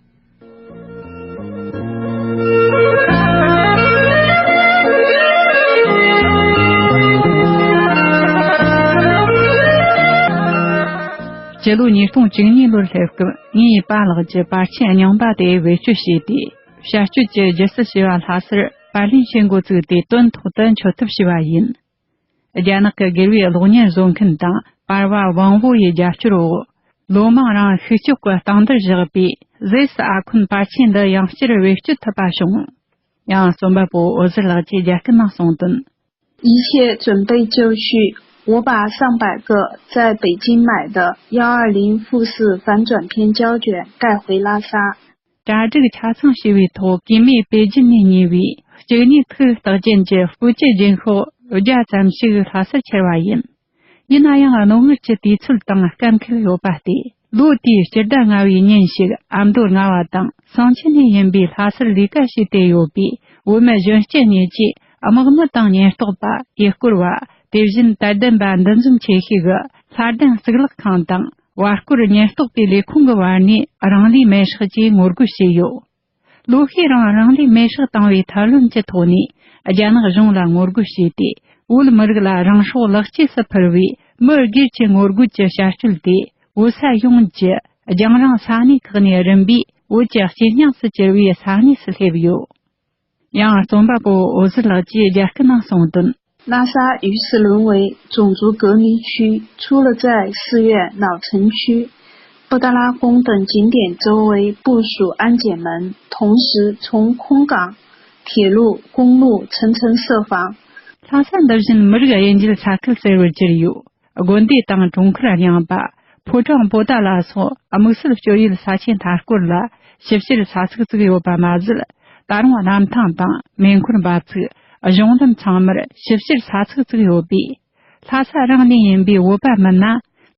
སྤྱི་ལོ་ཉིས་སྟོང་བཅུ་གཉིས་ལོར་སླེབས་སྐབས་ངའི་པཱ་ལགས་ཀྱིས་པར་ཆས་རྙིང་པ་དེ་བེད་སྤྱོད་བྱས་ཏེ། བྱ་སྤྱོད་ཀྱི་སྒྱུ་རྩལ་ཞེས་པ་ལྷ་སར་པར་ལེན་བྱེད་འགོ་བཙུགས་ཏེ། དོན་ཐོག་ཏུ་འཁྱོལ་ཐབས་བྱས་པ་ཡིན། རྒྱ་ནག་གི་སྒེར་བའི་གློག་བརྙན་བཟོ་མཁན་དང་པར་བ་ཝང་ཝུའུ་ཡི་རྒྱབ་སྐྱོར་འོག་ལོ་མང་རིང་ཤུགས་ལྕོག་གི་སྟངས་འདིར་བཞག་པའི་ཟེ་སི་ཨ་ཁུན་པར་ཆས་འདི་ཡང་བསྐྱར་བེད་སྤྱོད་ཐུབ་པ་བྱུང་། ཡང་རྩོམ་པ་པོ་འོད་ཟེར་ལགས་ཀྱིས་རྒྱ་སྐད་ནང་གསུངས་དོན། 一切准备就绪，我把上百个在北京买的幺二零富士反转片胶卷带回拉萨。 གྲ་སྒྲིག་ཆ་ཚང་བྱས་པའི་ཐོག་གུས་མོས་པེ་ཅིན་ནས་ཉོས་པའི་གཅིག་གཉིས་ཐིག་རྟགས་ཅན་གྱི་ཧྥུ་ཅི་རྒྱུན་ཤོག་བརྒྱ་ཙམ་ཞིག་ལྷ་སར་འཁྱེར་བ་ཡིན། ཡིན་ན་ཡང་རྣོ་ངར་གྱི་དུས་ཚོད་དང་སྐབས་འཁེལ་ཡོད་པ་སྟེ། ལོ་དེའི་སྤྱི་ཟླ་ལྔ་བའི་ཉིན་ཞིག་ཨ་མདོ་རྔ་བ་དང་ཟངས་ཆུ་ནས་ཡིན་པའི་ལྷ་སར་ལས་ཀ་བྱས་ཏེ་ཡོད་པའི་བོད་མི་གཞོན་སྐྱེས་གཉིས་ཀྱིས་དམག་མི་དང་ཉེན་རྟོག་པ། ཡུལ་སྐོར་བ། དེ་བཞིན་དད་ལྡན་པ་འདུ་འཛོམས་ཆེ་ཤོས་ཀྱི་ལྷ་ལྡན་གཙུག་ལག་ཁང་དང་བར་སྐོར་ཉེན་རྟོག་པའི་ལས་ཁུངས་ཀྱི་བར་ནས་རང་ལུས་མེར་སྲེག་ཅེས་ངོ་རྒོལ་བྱས་ཡོད། ལོ་ཤས་རིང་རང་ལུས་མེར་སྲེག་བཏང་བའི་ཐབས་ལམ་གྱི་ཐོག་ནས་རྒྱ་ནག་གཞུང་ལ་ངོ་རྒོལ་བྱས་ཏེ། བོད་མི་རིགས་ལ་རང་སྲོག་ལག་སྐྱེས་སུ་ཕུལ་བའི་མི་སྒེར་གྱི་ངོ་རྒོལ་གྱི་བྱ་སྤྱོད་དེ། བོད་ས་ཡོངས་ཀྱི་རྒྱང་རིང་ས་གནས་ཁག་ནས་རིམ་པས་བོད་ཀྱི་སྐྱེས་སྙིང་སུ་གྱུར་བའི་ས་གནས་སུ་སླེབས་ཡོད། ཡང་རྩོམ་པ་པོ་འོད་ཟེར་ལགས་ཀྱིས་རྒྱ་སྐད་ནང་གསུངས་དོན། 拉萨于是沦为种族隔离区，除了在寺院、老城区、布达拉宫等景点周围部署安检门，同时从空港、铁路、公路层层设防。 ལྷ་ས་འདི་བཞིན་མི་རིགས་དབྱེ་འབྱེད་ས་ཁུལ་ཟེར་བར་གྱུར་ཡོད། དགོན་སྡེ་དང་གྲོང་ཁྱེར་རྙིང་པ། ཕོ་བྲང་པོ་ཏཱ་ལ་སོགས་དམིགས་བསལ་སྤྱོད་ཡུལ་ས་ཆའི་མཐའ་སྐོར་ལ་ཞིབ་བཤེར་ས་ཚིགས་བཙུགས་ཡོད་པ་མ་ཟད། ད་རུང་གནམ་ཐང་དང་མེ་འཁོར་འབབ་ཚིགས། གཞུང་ལམ་ཚང་མར་ཞིབ་བཤེར་ས་ཚིགས་བཙུགས་ཡོད་པས། ལྷ་ས་རང་ནས་ཡིན་པའི་བོད་པ་མིན་ན།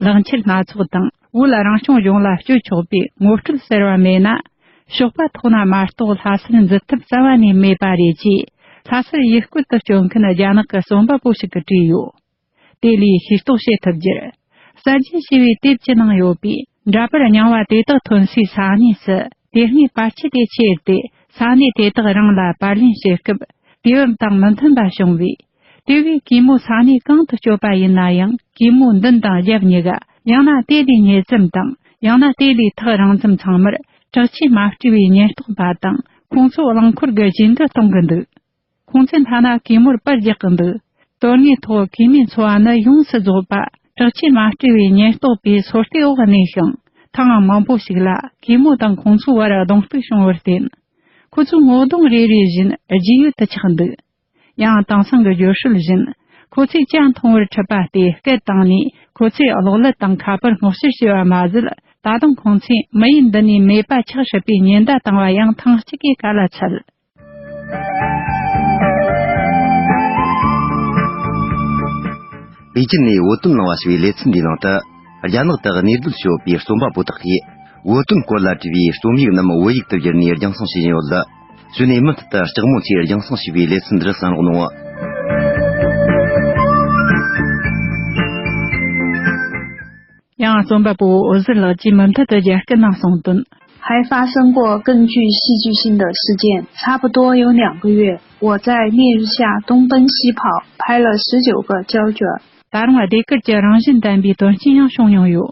ལག་འཁྱེར་སྣ་ཚོགས་དང་བོད་རང་སྐྱོང་ལྗོངས་ལ་སྤྱོད་ཆོག་པའི་ངོ་སྤྲོད་ཟེར་བ་མེད་ན། ཞོགས་པ་ཐོག་ན་མ་གཏོགས་ལྷ་སར་འཛུལ་ཐབས་རྩ་བ་ནས་མེད་པ་རེད་ཅེས། ལྷ་སར་ཡུལ་སྐོར་དུ་སྐྱོད་མཁན་རྒྱ་ནག་གི་རྩོམ་པ་པོ་ཞིག་གིས་བྲིས་ཡོད། དེ་ལས་ཤེས་རྟོགས་བྱེད་ཐུབ་རྒྱུར། གསར་བརྗེ་ཞེས་པའི་དེབ་ཀྱི་ནང་ཡོད་པའི་འདྲ་པར་རྙིང་བ་དེ་དག་ཐོན་སའི་ས་གནས་སུ། དེ་སྔའི་པར་ཆས་དེ་ཁྱེར་ཏེ་ས་གནས་དེ་དག་རང་ལ་པར་ལེན་བྱེད་སྐབས། དུས་བབ་དང་མི་མཐུན་པ་བྱུང་བས། དེ་བས་གུས་མོ་ས་གནས་གང་དུ་སྐྱོད་པ་ཡིན་ན་ཡང་། གུས་མོ་མདུན་དང་རྒྱབ་གཉིས་ཀ། ཡང་ན་དེ་ལས་ཉེ་ཙམ་དང་། ཡང་ན་དེ་ལས་ཐག་རིང་ཙམ་ཚང་མར། དྲག་ཆས་མ་སྤྲས་པའི་ཉེན་རྟོག་པ་དང་། ཁོང་ཚོ་རླངས་འཁོར་གྱི་རྗེས་འདེད་གཏོང་གི་འདུག། ཁོང་ཚོས་མཐའ་ན་གུས་མོར་པར་རྒྱག་གི་འདུག། དོན་དངོས་ཐོག་གུས་མོའི་འཚོ་བ་ནི་ཡོངས་སུ་རྫོགས་པ་དྲག་ཆས་མ་སྤྲས་པའི་ཉེན་རྟོག་པའི་སོ་གཏད་འོག་གནས་ཤིང་། ཐེངས་མང་པོ་ཞིག་ལ་གུས་མོ་དང་ཁོང་ཚོའི་བར་གདོང་གཏུག་བྱུང་བར་བརྟེན། ཁོ་ཚོའི་ངོ་གདོང་རེ་རེ་བཞིན་རྗེས་ཡོད་དུ་ཆགས་འདུག། ཡང་དེང་སང་གི་བརྗོད་སྲོལ་བཞིན། ཁོ་ཚོས་ཇ་འཐུང་བར་ཁྲིད་པ་སྟེ་སྐད་བཏང་ནས། ཁོ་ཚོས་གློག་ཀླད་དང་ཁ་པར་སྔོག་བཤེར་བྱས་པ་མ་ཟད། ད་དུང་ཁོང་ཚོས་མི་ཡུལ་འདི་ནས་མེད་པ་ཆགས་སྲིད་པའི་ཉེན་བརྡ་བཏང་བ་ཡང་ཐེངས་གཅིག་གིས་ག་ལ་ཚད། པེ་ཅིན་ནས་བོད་དོན་གླེང་བ་ཞེས་པའི་ལེ་ཚན་འདིའི་ནང་དུ། རྒྱ་ནག་ཏུ་གནས་སྡོད་བྱས་ཡོད་པའི་རྩོམ་པ་པོ་དག་གིས། བོད་དོན་སྐོར་ལ་བྲིས་པའི་རྩོམ་ཡིག་རྣམས་བོད་ཡིག་ཏུ་བསྒྱུར་ནས་རྒྱང་སྲིང་བྱེད་བཞིན་ཡོད་ལ། གཞི་ནས་མུ་མཐུད་དུ་ལྕགས་མོ་ཚོས་རྒྱང་སྲིང་བྱས་པའི་ལེ་ཚན་འདིར་གསན་རོགས་གནང་། ཡང་རྩོམ་པ་པོ་འོད་ཟེར་ལགས་ཀྱིས་མུ་མཐུད་དུ་རྒྱ་སྐད་ནང་གསུངས་དོན། 还发生过更具戏剧性的事件。差不多有两个月，我在烈日下东奔西跑，拍了十九个胶卷。 ད་རུང་ཟློས་གར་གྱི་རང་བཞིན་ལྡན་པའི་དོན་རྐྱེན་ཡང་བྱུང་མྱོང་ཡོད།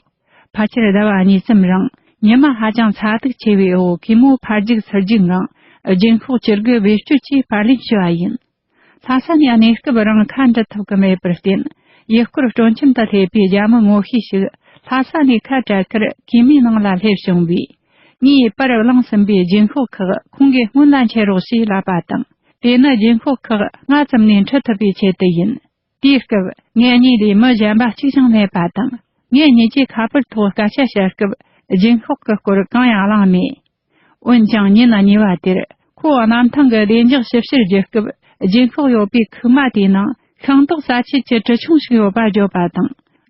ཕལ་ཆེར་ཟླ་བ་གཉིས་ཙམ་རིང་། ཉི་མ་ཧ་ཅང་ཚ་གདུག་ཆེ་བའི་འོག་གུས་མོ་ཕར་རྒྱུག་ཚུར་རྒྱུག་ངང་། རྒྱུན་ཤོག་བཅུ་དགུ་བེད་སྤྱོད་ཀྱིས་པར་ལེན་བྱས་པ་ཡིན། ལྷ་ས་ནས་གནས་སྐབས་རིང་ཁ་འབྲལ་ཐུབ་ཀྱི་མེད་པར་བརྟེན། ཡུལ་སྐོར་སྤྲོ་འཆམ་དུ་སླེབས་པའི་རྒྱ་མི་ངོ་ཤེས་ཤིག་ལྷ་ས་ནས་ཁ་བྲལ་ཁར་གུས་མོའི་ནང་ལ་སླེབས་བྱུང་བས། ངས་པར་བླངས་ཟིན་པའི་རྒྱུན་ཤོག་ཁག་ཁོང་གི་སྔོན་ལ་འཁྱེར་རོགས་ཞེས་ལབ་པ་དང་། དེ་ནི་རྒྱུན་ཤོག་ཁག་སྔ་ཙམ་ནས་འཁྲུད་ཐུབ་པའི་ཆེད་དུ་ཡིན། དེའི་སྐབས་ངེད་གཉིས་ལས་མི་གཞན་པ་གཅིག་ཀྱང་མེད་པ་དང་། ངེད་གཉིས་ཀྱིས་ཁ་པར་ཐོག་སྐད་ཆ་བཤད་སྐབས་རྒྱུན་ཤོག་གི་སྐོར་གང་ཡང་གླེང་མེད། འོན་ཀྱང་ཉིན་གཉིས་པ་དེར་ཁོ་གནམ་ཐང་གི་བདེ་འཇགས་ཞིབ་བཤེར་བརྒྱུད་སྐབས་རྒྱུན་ཤོག་ཡོད་པའི་ཁུག་མ་དེའི་ནང་ཤིང་ཏོག་ཟ་ཆེད་ཀྱི་གྲི་ཆུང་ཞིག་ཡོད་པ་བརྗོད་པ་དང་།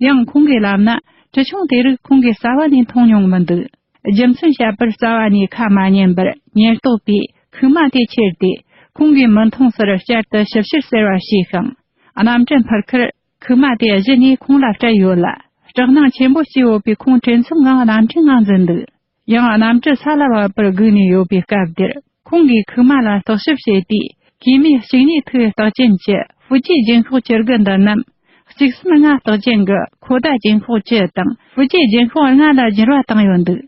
ཡང་ཁོང་གིས་ལབ་ན་གྲི་ཆུང་དེ་རིགས་ཁོང་གིས་རྩ་བ་ནས་མཐོང་མྱོང་མི་འདུག། རྒྱུ་མཚན་བཤད་པར་རྩ་བ་ནས་ཁ་མ་ཉན་པར་ཉེན་རྟོག་པས་ཁུག་མ་དེ་ཁྱེར་ཏེ་ཁོང་གིས་མི་མཐོང་སར་བསྐྱར་དུ་ཞིབ་བཤེར་ཟེར་བ་བྱས་ཤིང་། གནམ་གྲུ་འཕུར་ཁར་ཁུག་མ་དེ་གཞི་ནས་ཁོང་ལ་སྤྲད་ཡོད་ལ། སྐྲག་སྣང་ཆེན་པོ་སྐྱེས་ཡོད་པས་ཁོང་བྲེལ་འཚུབ་ངང་གནམ་གྲུའི་ངང་འཛུལ་འདུག། ཡང་གནམ་གྲུ་ས་ལ་བབས་པར་སྒུག་ནས་ཡོད་པའི་སྐབས་དེར་ཁོང་གིས་ཁུག་མ་ལ་བརྟག་ཞིབ་བྱས་དུས། གུས་མོས་གཅིག་གཉིས་ཐིག་རྟགས་ཅན་གྱི་ཧྥུ་ཅི་རྒྱུན་ཤོག་བཅུ་དགུ་འདི་རྣམས་ གཅིག་གསུམ་ལྔ་རྟགས་ཅན་གྱི་ཁོ་ད་རྒྱུན་ཤོག་བཅུ་དང་བུ་སྐྱེས་རྒྱུན་ཤོག་ལྔ་ལ་འགྱུར་བ་བཏང་ཡོད་འདུག།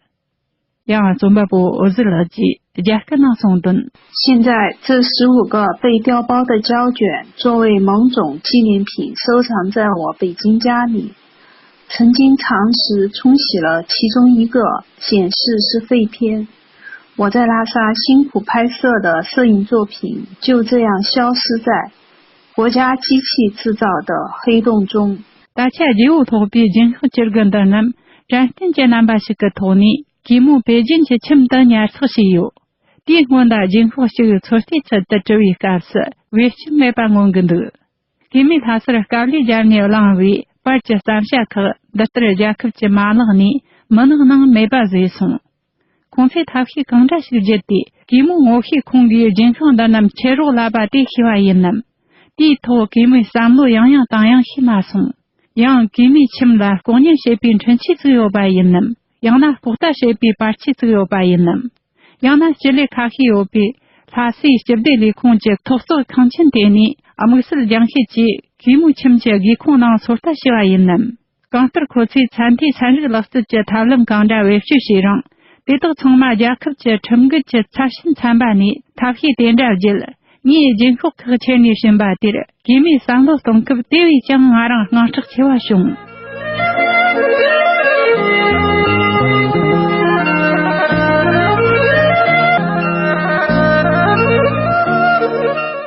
ཡང་རྩོམ་པ་པོ་འོད་ཟེར་ལགས་ཀྱིས་རྒྱ་སྐད་ནང་གསུངས་དོན། 现在这十五个被调包的胶卷作为某种纪念品收藏在我北京家里。曾经尝试冲洗了其中一个，显示是废片。我在拉萨辛苦拍摄的摄影作品就这样消失在国家机器制造的黑洞中。 ད་ཆ་རྗེ་བོ་སློབ་པའི་རྒྱུན་ཤོག་བཅུ་དགུ་འདི་རྣམས་དྲན་རྟེན་གྱི་རྣམ་པ་ཞིག་གི་ཐོག་ནས་གུས་མོ་པེ་ཅིན་གྱི་ཁྱིམ་དུ་ཉར་ཚགས་བྱས་ཡོད། དེའི་སྔོན་ལ་རྒྱུན་ཤོག་ཞིག་ཚོད་ལྟའི་ཚུལ་དུ་བྲི་བའི་སྐབས་སུ་བེད་སྤྱོད་མེད་པ་མངོན་གྱི་འདུག། གུས་མོས་ལྷ་སར་དཀའ་ལས་བརྒྱབ་ནས་བླངས་པའི་པར་གྱི་བརྩམས་བྱ་ཁག་འདི་ལྟར་རྒྱལ་ཁབ་ཀྱི་མ་ལག་ནས་མུན་ནག་ནང་མེད་པ་བཟོས་སོང་། ཁོང་ཚོས་ཐབས་ཤེས་གང་འདྲ་ཞིག་བརྒྱུད་དེ་གུས་མོ་ངོ་ཤེས་ཁོང་གིས་རྒྱུན་ཤོག་འདི་རྣམས་ཁྱེར་རོགས་ལབ་པ་དེ་ཤེས་པ་ཡིན་ནམ། དེའི་ཐོག་གུས་མོས་བསམ་བློ་ཡང་ཡང་བཏང་ཡང་ཤེས་མ་སོང་། ཡང་གུས་མོའི་ཁྱིམ་ལ་ལྐོག་ཉན་བྱེད་པའི་འཕྲིན་ཆས་བཙུགས་ཡོད་པ་ཡིན་ནམ། ཡང་ན་ལྐོག་ལྟ་བྱེད་པའི་པར་ཆས་བཙུགས་ཡོད་པ་ཡིན་ནམ། ཡང་ན་སྤྱི་ལེ་ཁ་ཤས་ཡོད་པའི་ལྷ་སའི་སྤྱི་བདེ་ལས་ཁུངས་ཀྱི་ཐོག་བརྩེགས་ཁང་ཆེན་དེ་ནས་དམིགས་བསལ་སྦྱང་བྱེད་ཀྱིས་གུས་མོའི་ཁྱིམ་གྱི་སྒེའུ་ཁུང་ནང་ཚོད་ལྟ་བྱས་པ་ཡིན་ནམ། གང་ལྟར་ཁོ་ཚོས་ཚན་ཐིག་ཚན་རིག་ལག་རྩལ་གྱི་ཐབས་ལམ་གང་འདྲ་བེད་སྤྱོད་བྱས་རུང་། དེ་དག་ཚང་མ་རྒྱལ་ཁབ་ཀྱི་ཁྲིམས་འགལ་གྱི་ཚད་ཤིང་ཚན་པ་ནས་ཐབས་ཤེས་དེ་འདྲ་བརྒྱུད། ངས་རྒྱུན་ཤོག་ཁག་ཁྱེར་ནས་ཕྱིན་པ་དེར་གུས་མོས་བསམ་བློ་གཏོང་སྐབས་དེ་བས་ཀྱང་ང་རང་དངངས་སྐྲག་ཆེ་བ་བྱུང་།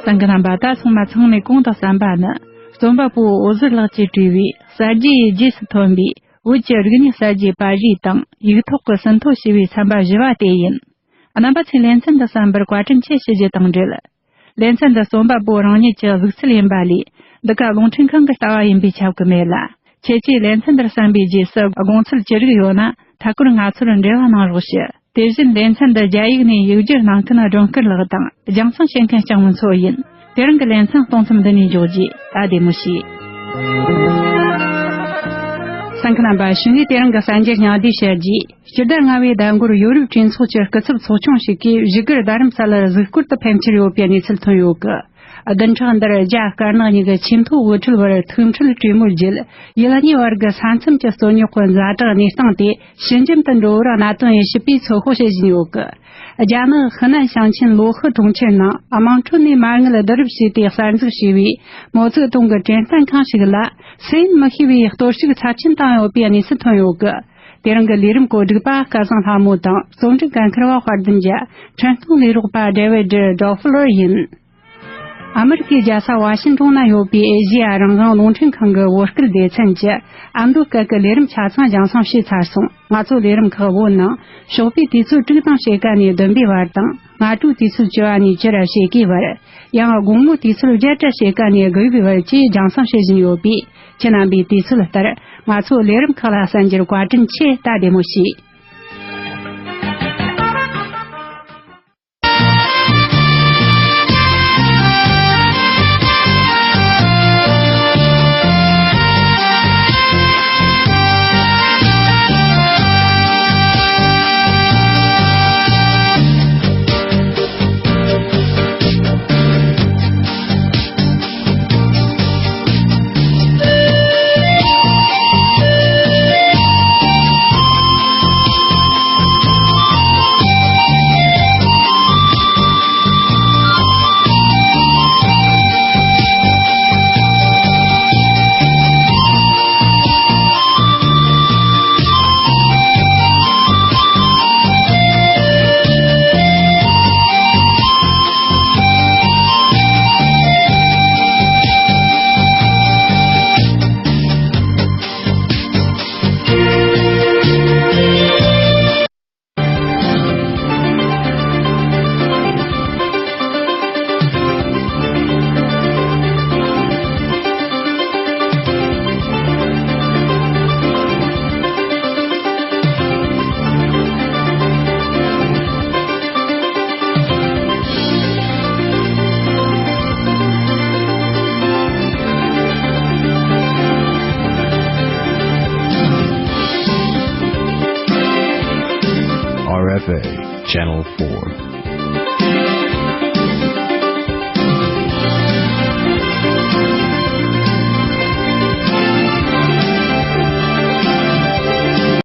གསན་མཁན་རྣམ་པ། ད་ཚང་མ་ཚང་མས་གོང་དུ་གསན་པ་ནི། རྩོམ་པ་པོ་འོད་ཟེར་ལགས་ཀྱིས་བྲིས་པའི་གསར་བརྗེའི་རྗེས་སུ་ཐོན་པའི་བོད་ཀྱི་རིག་གནས་གསར་བརྗེའི་པར་རིས་དང་ཡིག་ཐོག་གི་ཟིན་ཐོ་ཞེས་པའི་ཚན་པ་བཞི་བ་དེ་ཡིན། རྣམ་པ་ཚོས་ལེ་ཚན་འདི་གསན་པར་བཀའ་དྲིན་ཆེ་ཞུ་རྒྱུ་དང་འབྲེལ། ལེ་ཚན་འདི་རྩོམ་པ་པོ་རང་ཉིད་ཀྱི་གཟིགས་ཚུལ་ཡིན་པ་ལས། འདི་ག་རླུང་འཕྲིན་ཁང་གི་ལྟ་བ་ཡིན་པས་ཁྱབ་ཀྱི་མེད་ལ། ཁྱེད་ཀྱིས་ལེ་ཚན་འདིར་གསན་པའི་རྗེས་སུ་དགོངས་ཚུལ་ཅི་རིགས་ཡོད་ན་མཐའ་སྐོར་ང་ཚོར་འབྲེལ་བ་གནང་རོགས་ཞུ། དེ་བཞིན་ལེ་ཚན་འདི་རྒྱ་ཡིག་ནས་ཡིག་སྒྱུར་གནང་མཁན་སྒྲོལ་དཀར་ལགས་དང་རྒྱང་སྲིང་བྱེད་མཁན་ལྕམ་མོ་མཚོ་ཡིན། དེ་རིང་གི་ལེ་ཚན་གཏོང་མཚམས་འདི་ནས་འཇོག་རྒྱུ། ད་བདེ་མོ་བྱོས། གསན་མཁན་རྣམ་པ། གཞུག་ནས་དེ་རིང་གི་གསར་འགྱུར་སྙིང་བསྡུས་བཤད་རྒྱུ། སྤྱི་ཟླ་ལྔ་བའི་ཟླ་འགོར་ཡོ་རོབ་གྲོས་ཚོགས་ཀྱི་སྐུ་ཚབ་ཚོགས་ཆུང་ཞིག་གིས་བཞུགས་སྒར་རྡ་རམ་ས་ལར་གཟིགས་སྐོར་དུ་ཕེབས་འཆར་ཡོད་པའི་གནས་ཚུལ་ཐོན་ཡོད་གི། བདུན་ཕྲག་འདིར་རྒྱ་དཀར་ནག་གཉིས་ཀྱི་ཆེས་མཐོའི་དབུ་ཁྲིད་བར་ཐུགས་འཕྲད་གྲོས་མོལ་བརྒྱུད། ཡུལ་གཉིས་བར་གྱི་ས་མཚམས་ཀྱི་རྩོད་རྙོག་གི་ཛ་དྲག་གནས་སྟངས་དེ་ཞི་འཇམ་དུ་འགྲོ་བར་གནད་དོན་དབྱེ་ཞིབ་པས་ཚོད་དཔག་བྱེད་བཞིན་ཡོད་གི། རྒྱ་ནག་ཧི་ནན་ཞིང་ཆེན་ལོ་ཧི་གྲོང་ཁྱེར་ནང་དམངས་ཁྲོད་ནས་མ་དངུལ་བསྡུ་རུབ་བྱས་ཏེ་གསར་འཛུགས་བྱས་པའི་མའོ་ཙེ་ཏུང་གི་དྲན་རྟེན་ཁང་ཞིག་ལ་སུ་ཡིན་མི་ཤེས་པའི་གཏོར་བཤིག་ཚབས་ཆེན་བཏང་ཡོད་པའི་གནས་ཚུལ་ཐོན་ཡོད་གི། དེ་རིང་གི་ལས་རིམ་གོ་སྒྲིག་པ་སྐལ་བཟང་ལྷ་མོ་དང་རྩོམ་སྒྲིག་འགན་འཁུར་བ་དཔལ་ལྡན་རྒྱལ། འཕྲིན་གཏོང་ལས་རོགས་པ་ཌེ་ཝིད་ཌོ་ཕུ་ལར་ཡིན། ཨ་མི་རི་ཀའི་རྒྱལ་ས་ཝ་ཤིན་ཀྲོང་ན་ཡོད་པའི་ཨེ་ཤེ་ཡ་རང་དབང་རླུང་འཕྲིན་ཁང་གི་བོད་སྐད་སྡེ་ཚན་གྱི་ཨ་མདོ་སྐད་ཀྱི་ལས་རིམ་ཆ་ཚང་རྒྱང་སྲིང་བྱས་ཚར་སོང་། ང་ཚོ་ལས་རིམ་ཁག་བོད་ནང་ཞོགས་པའི་དུས་ཚོད་དྲུག་དང་ཕྱེད་ཀ་ནས་བདུན་པའི་བར་དང་། སྔ་དྲོའི་དུས་ཚོད་བཅུ་པ་ནས་བཅུ་ར་ཕྱེད་ཀའི་བར། ཡང་དགོང་མོའི་དུས་ཚོད་བརྒྱད་ར་ཕྱེད་ཀ་ནས་དགུ་པའི་བར་བཅས་རྒྱང་སྲིང་བྱེད་བཞིན་ཡོད་པས། ཁྱེད་རྣམ་པས་དུས་ཚོད་ལྟར་ང་ཚོའི་ལས་རིམ་ཁག་ལ་གསན་རྒྱུར་བཀའ་དྲིན་ཆེ། ད་བདེ་མོ་བྱོས། R F A Channel four.